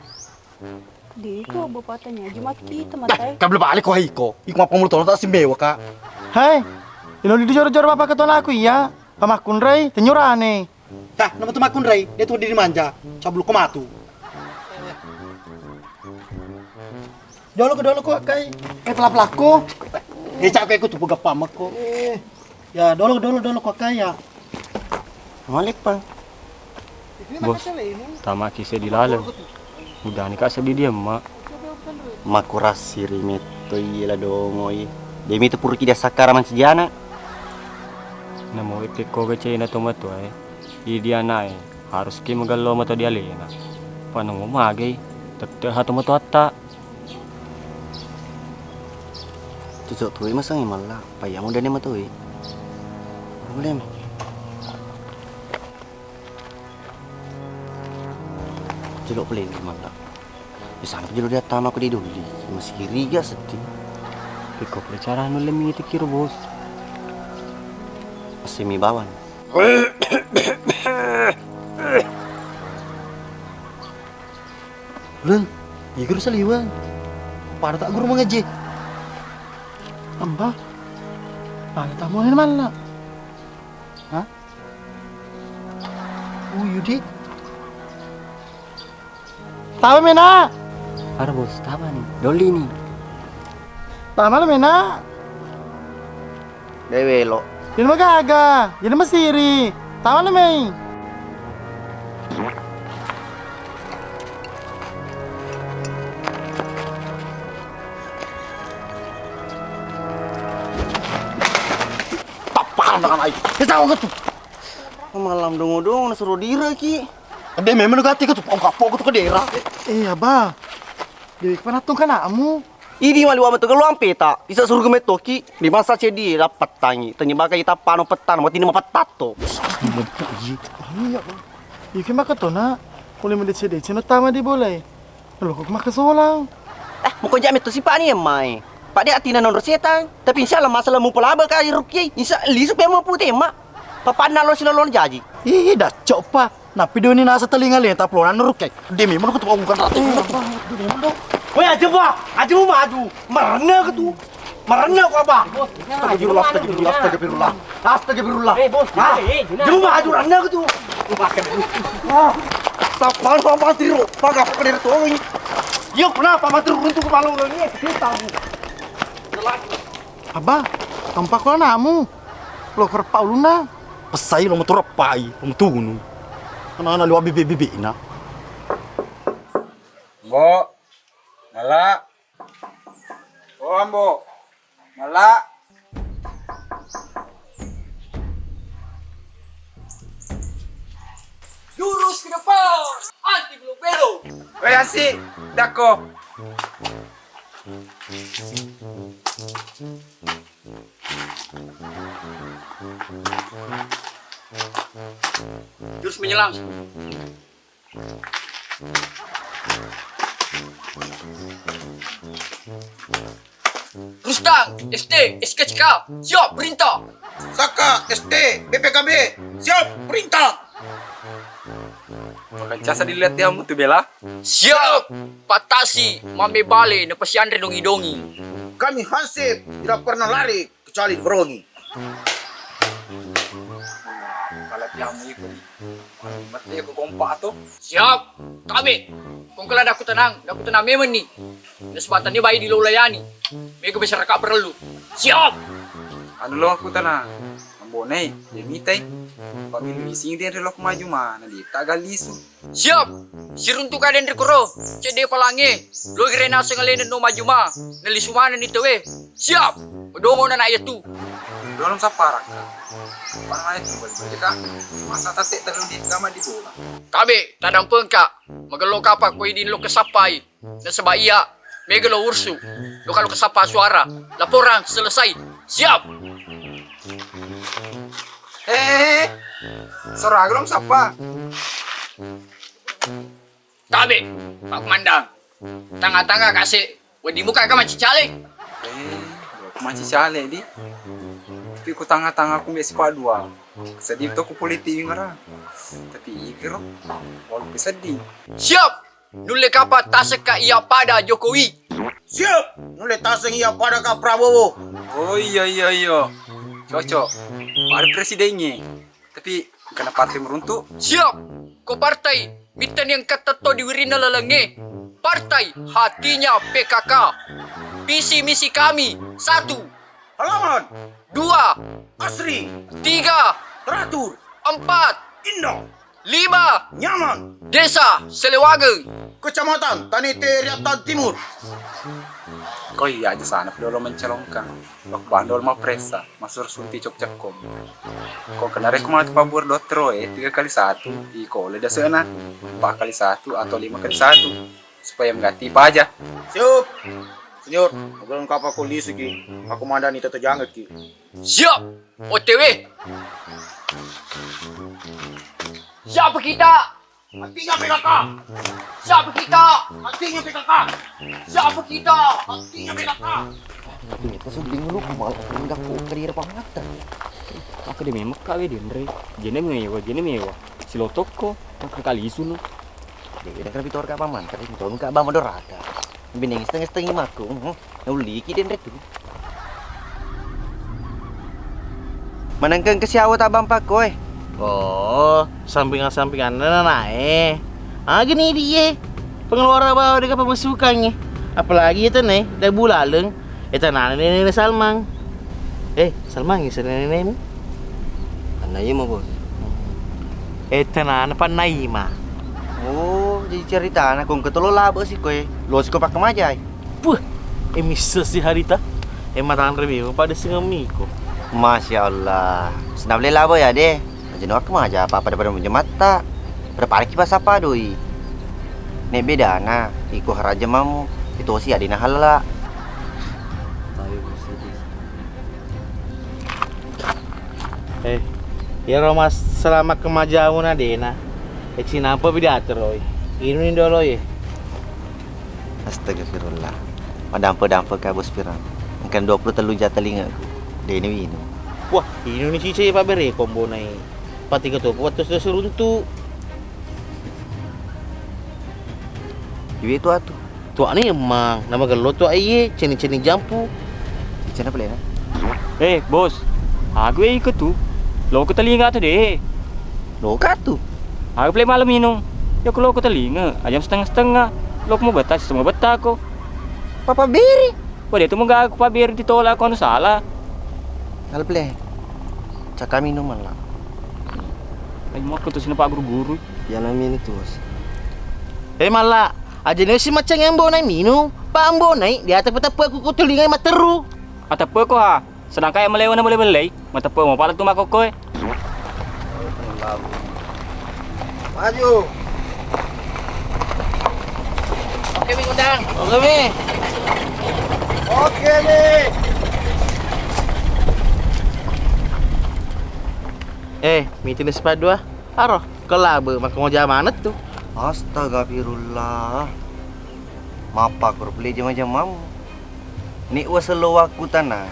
Diko bapaknya aja mati kita matai. Kabel balik ko haiko. Iko apa mulut orang tak simbewa ka. Hai, ilo di joro-joro bapak ketuan aku iya. Pamakkunrai tenyurane. Tah, nama tu makkunrai, dia tu diri manja. Cablu ko matu. Dolo ko, dolo ko, Akkai. Eh, pelak-pelakku. Eh, cak, aku tu pegappa mako. Eh. Ya, dolo, dolo, dolo ko, Akkai, ya. Malik, Pak. Bos, tamaki seddi laleng. Udani ka seddi dia, Mak. Makurasi ri metto iye la dongoi. Demi tu purki dia sakara mancaji anak. Namo ipikko kecena to matoa e. Idi anae, haruski magello mato di alena. Panongo magai, tette ha to matoatta. Cocok tuwi masengngi malla, payya mudane matoi. Boleh, Mang. Jolo pole malla. Di sana jolo diattama ko di doli. Masih iriga seddi. Pekko pole cara nulle mitiki ro, Bos. Masih mi bawang. Leng, iga ro saliweng. Pada tak guru mengaji. Amba. Pada tak mau malla. Hah? Oh, Yudi. Tama mena. Para, Bos, tama ni. Doli ni. Tama mena. Dewelo. Jadi magaga, jadi masiri. Tama mei. Tapana Ai, kita kau tu. Malam dongo-dongo nasuro direki. Ade memang gati kau tu. Kau kapok kau tu ke daerah. Eh, eh, Abah. Dewi, kenapa natung kanakmu? Idi maliwa metu keluang peta, isa suruh gemet toki, di masa cedi dapat tangi, tanya baka ita pano petang, mati lima petatto. Iya, Bang. Iya, ke maka to, Nak. Boleh mendecet-decet, no tama di boleh. Lo kok maka solang? Eh, mau kau jamet tu si Pak ni, Mai. Pak dia atina nonro setang, tapi insya Allah masalah mau pelaba kai ruki, insya Allah lisu pe mau pute, Mak. Papanna lo silolong jaji. Ih, dah cok, Pak. Nappi doni nasa telinga le, tapi lo nanu ruki. Demi mana kau tu bukan ratu. Woi, aja bah, aja mau maju. Marana ke tu? Marana kau, Abah? Astagfirullah, astagfirullah, astagfirullah. Astagfirullah. Eh, bos, ah, eh, eh, Juna. Juma maju rana ke tu? Ah, sapan paman tiro, paga apa kena tu? Yo, kenapa matur untuk kepala orang ini? Kita. Abah, tampak lo anakmu. Lo kerpa uluna. Pesai lo metu repai, lo metu gunung. Anak-anak liwat bibik-bibik nak. Mbok, mala. Oh, Mbok, mala. Lurus ke depan, anti belok-belok. Weh, asik, dako. Jurus menyelam. Rustang, S T, S K C K, siap perintah. Saka, S T, B P K B, siap perintah. Makancasa dilihat dia mutu bela. Siap. Patasi, mame bale, napasianre dongi-dongi. Kami hansip, tidak pernah lari kecuali diborongi. Kalau tiamu ikut, mati aku kompak tu. Siap. Tabe. Kong kala daku tenang, daku tenang memang ni. Nasabatan ni bayi di lo layani. Mega masyarakat perlu. Siap. Anu lo aku tenang. Ambonai, dia mitai. Pamilu ising dia lo maju mana dia tak galisu. Siap. Siruntu kaden ri koro. Cedde palange. Lo gere naseng alena no maju ma. Nalisu mana ni tewe. Siap. Dongo na iya tu. Dolong sapara. Parah itu balik-balik ka. Masa tate terlalu di gama di bola. Tabe, tadampeng ka. Magello kapa ko idin lo kesapai. Nasaba iya, mega lo ursu. Lo kalau kesapa suara, laporan selesai. Siap. Eh, sora gelom sapa? Tabe, Pak Komandan. Tanga-tanga kase, wedi muka ka manci cale. Eh, manci cale di. Tapi ku tanga-tanga ku mesi pa dua. Sedih to ku politik ngara. Tapi ikiro, walau sedih. Siap. Nulle kapa tasekka iya pada Jokowi. Siap. Nulle taseng iya pada ka Prabowo. Oh iya iya iya. Cocok. Pada presidennya. Tapi kena partai meruntuk. Siap. Ko partai mittani engka tetto di wirinna lalengnge. Partai hatinya P K K. Visi misi kami satu. Halaman. Dua. Asri. Tiga. Teratur. Empat. Indah. Lima. Nyaman. Desa Selewangeng. Kecamatan Tanete Riatan Timur. Ko iya aja sana dolo mencalonkan. Lok bandol mau presa, masur sunti cok cekkom. Ko kenare ko matu pabur dottero e tiga kali satu, iko le dasena, empat kali satu atau lima kali satu. Supaya mengganti paja. Siap. Senior, belum kapa ko lisuki, aku mandani tata jangaki. Siap. O T W. Siapa kita? Artinya P K K. Siapa kita? Artinya P K K. Siapa kita? Artinya P K K. Beta sudding lupa malah pindah ko ke daerah Pangata. Aku di memang kawe di Andre. Jene mewa, jene mewa. Silotokko, maka kali isuno. Jadi ada kena pitor ka paman, tapi pitor ka bama doraka. Bineng setengah-setengah maku. Hmm. Nauliki denre tu. Manengkeng ke siawo tabang pakko e. Oh, sampingan-sampingan na nae. Ah, gini dia. Pengeluaran bawa dengan pemasukan ni. Apalagi itu nih, dari bulaleng. Itu nana nenek Salmang. Eh, Salmang ini nenek. Anak iya mah, Bos. Eh, tenana panna ima. Oh, jadi ceritana kong ketolo labo si koe. Lo si ko pakai majai. Puh, e missa si harita. E matanre mewa pada singemiko. Masya Allah. Senang beli labo ya, deh. Aja nuak maja apa pada pada jematta. Pada pada kipas apa doi. Nek bedana, iko haraja mamu. Itu si adina halala. Eh, iyaro massala makkemajamu na dena. Eh, cinampa pi diaturoi. Inuni dolo ye. Astagfirullah. Madampe-dampe ka bos pirang. Engka dua puluh tellu jata lingaku. Deni winu. Wah, inuni cice pabere kombonai. Pati ketupu wattu sudah seruntu. Iwi tu atu. Tuani emmang, namagello tu aiye, ceni-ceni jampu. Icana pelena. Eh, bos, aku ya ikut tu. Lo ke telinga tu deh. Lo katu. Aku play malam minum. Ya aku lo ke telinga, jam setengah-setengah. Lo mau betah, semua betah kok. Papa biri. Wah, dia tu mau aku pabir ditolak, aku anu salah. Kalau play, cakami minum malah. Ayo mau aku tu sini Pak Guru-guru. Iyana minung tu, Bos. Eh, Malla, aja ni si macang yang bau naik minung. Pak ambo naik, dia tepe-tepe aku ku telinga materu. Atepe ko ha, sedangkan yang melewa na boleh belai, matepe mau pala tu makoko eh. Maju. Oke, Mi, undang. Oke, Mi. Oke, Mi. Eh, meeting sepatu ah. Aro, kelabe, maka mau jamanat tu. Astagfirullah. Mappakkoro pule jama-jamamu. Ni wasello wakkutana.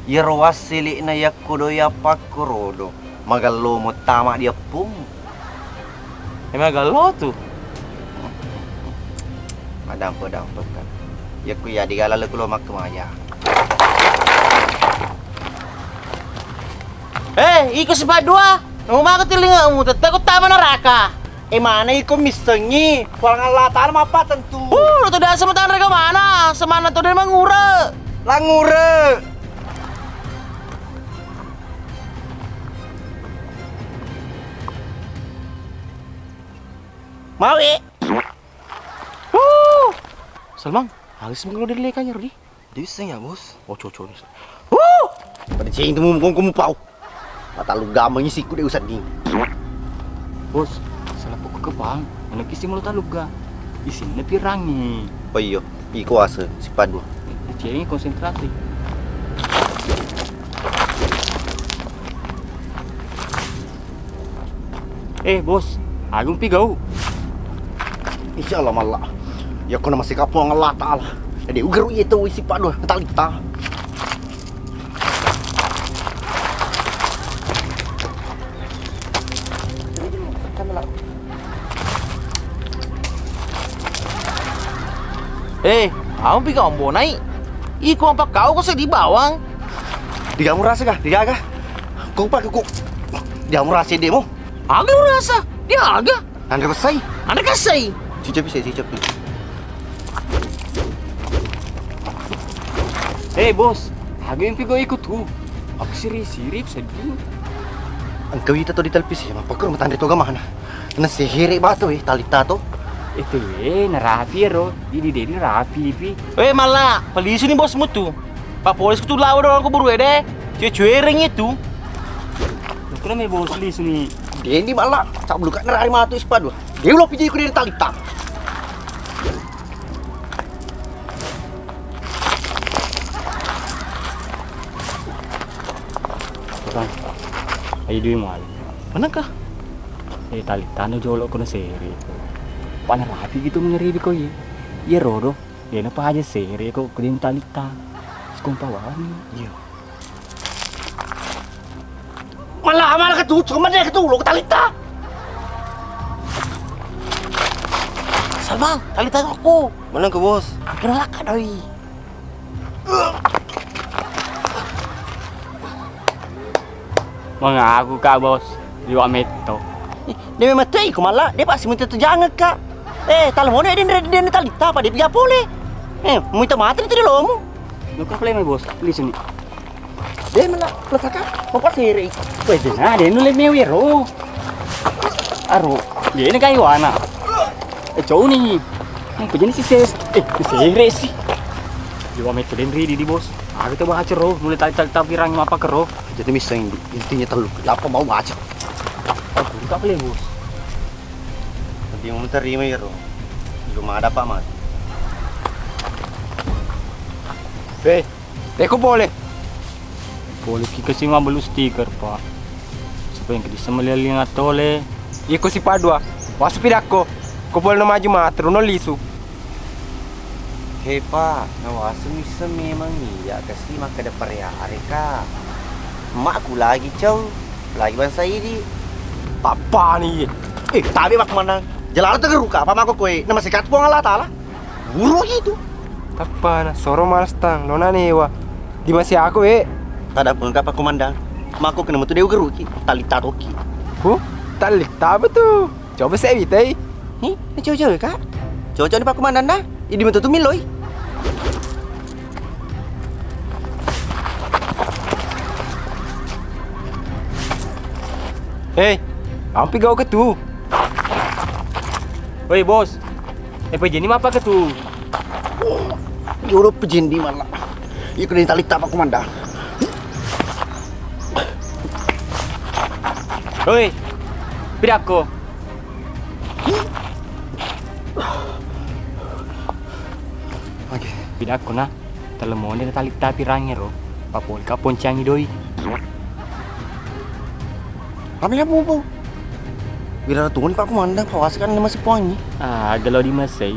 Iyaro wassele'na yakko doi appakkorodo. Magello muttama dieppung. Eh, magello tu. Madampe-dampe kan. Yakko iya digala lekulo makkemaya. Eh, iko sipadua. Namu maka telingamu, tette ko tama neraka. Eh, mana iko missengi? Puang Allah Ta'ala mappa tentu. Uh, lo tu dasa matang rega mana? Semana tu dia mangure. Langure. Mawe. Uh. Salmang, harus mengelo dari lekanya, Rudi. Dia bisa ya, Bos? Oh, cocok nih. Wuh! Pada ceng itu mukong kamu pau. Mata lu gamang isi ku deh usah ding. Bos, salah pokok kepang. Mana kisi mulut taluk ga? Isinna pirangi. Oh iyo, iko ase si Padua. Ceng konsentrasi. Eh, Bos, agung pi gau. Insya Allah malla. Ya kona masih kapong Allah Ta'ala. Jadi ugeru iya tu isi Padua, talita. Eh, amu pi gau mbonai. Iko apa kau ko sedih bawang. Digamu rasa kah? Digaga. Kau pakai kok. Digamu rasa demo. Aga rasa? Diaga. Anre besai. Anre kasai. Cicep bisa cicep. Eh, Bos, aga yang pigo ikut ku. Aku siri-siri sedih. Engkau itu tuh di televisi, apa kau rumah tangga itu mana? Nasehere batu eh, talita to. Itu eh, narapi ro. Di di di rapi pi. Eh, malah, polisi nih bosmu tuh. Pak polisi tuh lawan orang kuburu eh deh. Cuecuereng itu. Kena me bos polisi nih. Dendi malah, cak buluka nerari matu ispa dua. Dia ulah pijai ku dari talita. Bang, ayo dui mual. Manakah? Eh, talitano jolo kono seri. Pana rapi gitu mengeribi kau ye. Iya rodo. Dena paja seri kok kudin talita. Sekumpa wani. Iya. Malah malah ketuju, mana dia ketuju lo talita. Salmang, talita aku. Mana ke bos? Kena laka doi. Mengaku kak bos, liwa metto. Ih, dia memang tei ku malah, dia pasti minta tu jangan kak. Eh, tala mone dia dia dia talita apa dia piga pole. Eh, minta mati itu dia lomu. Lo kak play bos, di sini. Dia mana pelesaka, mau pasiri. Weh, dia ada nu le mewero. Aro, dia ini kayu anak. Eh, cowok nih. Apa jenis si ses? Eh, si sere sih. Liwa metto den ridi di bos. Aga to baca ro, mulai tali-tali tapi rang apa kero? Jadi misseng, intinya tellu. Apa mau baca? Oh, guru tak boleh, Bos. Lebih mau terima ya, Ro. Belum ada, Pak, Mas. Eh, eh, kok boleh? Boleh ki kasi mabelu stiker, Pak. Supaya engka disa maliang-liang tole. Iko si padua. Wasu pidakko. Ko boleh no maju matteru no lisu. He, Pak, nawaseng misseng memang iya kasi makkeda pareareka. Makku lagi cau, lagi bangsa idi. Pappani. Eh, tabe makku manang. Jalala tegeruka apa mako koe. Nama sekat Puang Allah Taala. Guru gitu. Tappana, soro malastang, lona newa. Di masi aku, eh. Tada pun kapa komandan. Mako kena metu dewa geruki, tali tatoki. Huh? Tali tabe tu? Coba saya bitai. Hi, ini cocok ya, Kak? Cocok nih Pak Komandan dah. Ini betul tuh miloi. Hei, ampi gau ketu. Woi, Bos. Eh, pejeni mapa ketu? Jolo pejeni mana? Iku ni tali tapa Komandan. Hoi, pidakko. Oke. Pidakko na, telemone na tali tapi rangero. Papolka poncangi doi. Ambil apa, Bu? Wirara tuni Pak Komandan, pawasi kan masih ponyi. Ah, gelo di masei.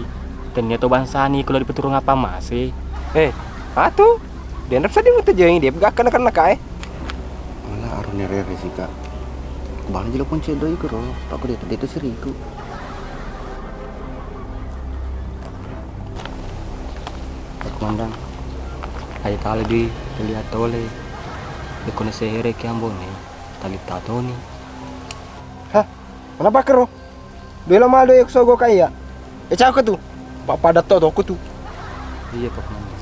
Tenia to bangsani kalau dipeturung apa masih. Eh, atu? Denrep sadi mutajeng, dia pegakan akan nakae. Mala arone rere sika. Kubana jelo ponce doi kuro, Pak Kudetu detu seriku. Pak Komandan, ayo tale dui, tali atole. Dekone sehere ki ambone, tali tatoni. Hah? Kenapa kero? Doi lo mado e kusogo kaiya. E cako tu. Pappada to toko tu. Iya, Pak Komandan.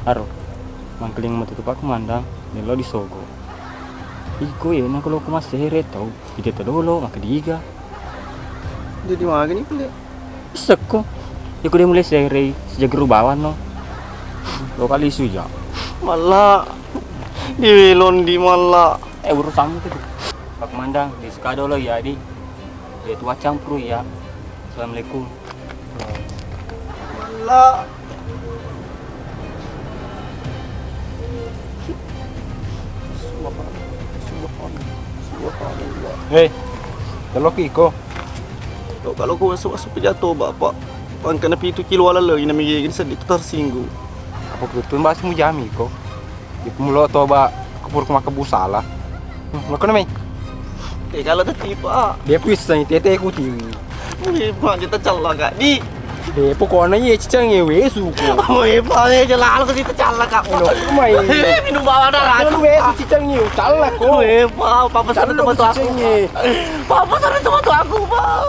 Aro, mangkeling metu tu Pak Komandan, melo disogo. Iko ye, nako lo ku massehere tau, ite todolo, makkediga. Jadi magani pale. Sekko, iko de mulai seherei, sejak guru bawang no. Lo kali suja. Malla, diwelon di malla. Eh, urusanmu tu. Pak Komandan, di sekadolo ya, di. Dia tua campur ya. Assalamualaikum. Malla. Subhanallah. Subhanallah. Subhanallah. Hei, telo ki iko. Lo kalau ko wasu-wasu pejato, Bapak. Pangkana pitu kilo ala lagi na migigin seddi tersinggung. Apa kutu bahas mujami iko? Iku mulo toba, kupur ku makkebbu sala. Hmm, makkona mai. Eh, kalau tetipa. Dia puisseng tete ku tiwi. Wih, Pak, kita calla, Kak. Di. Dia pokoknya ye cicang ye wesu ko. Wih, Pak, ye jelalo kita calla, Kak. Lo mai. Eh, minum bawa darah. Kan wesu cicang ye calla ko. Wih, Pak, papa sana teman aku. Papa sana teman aku, Pak.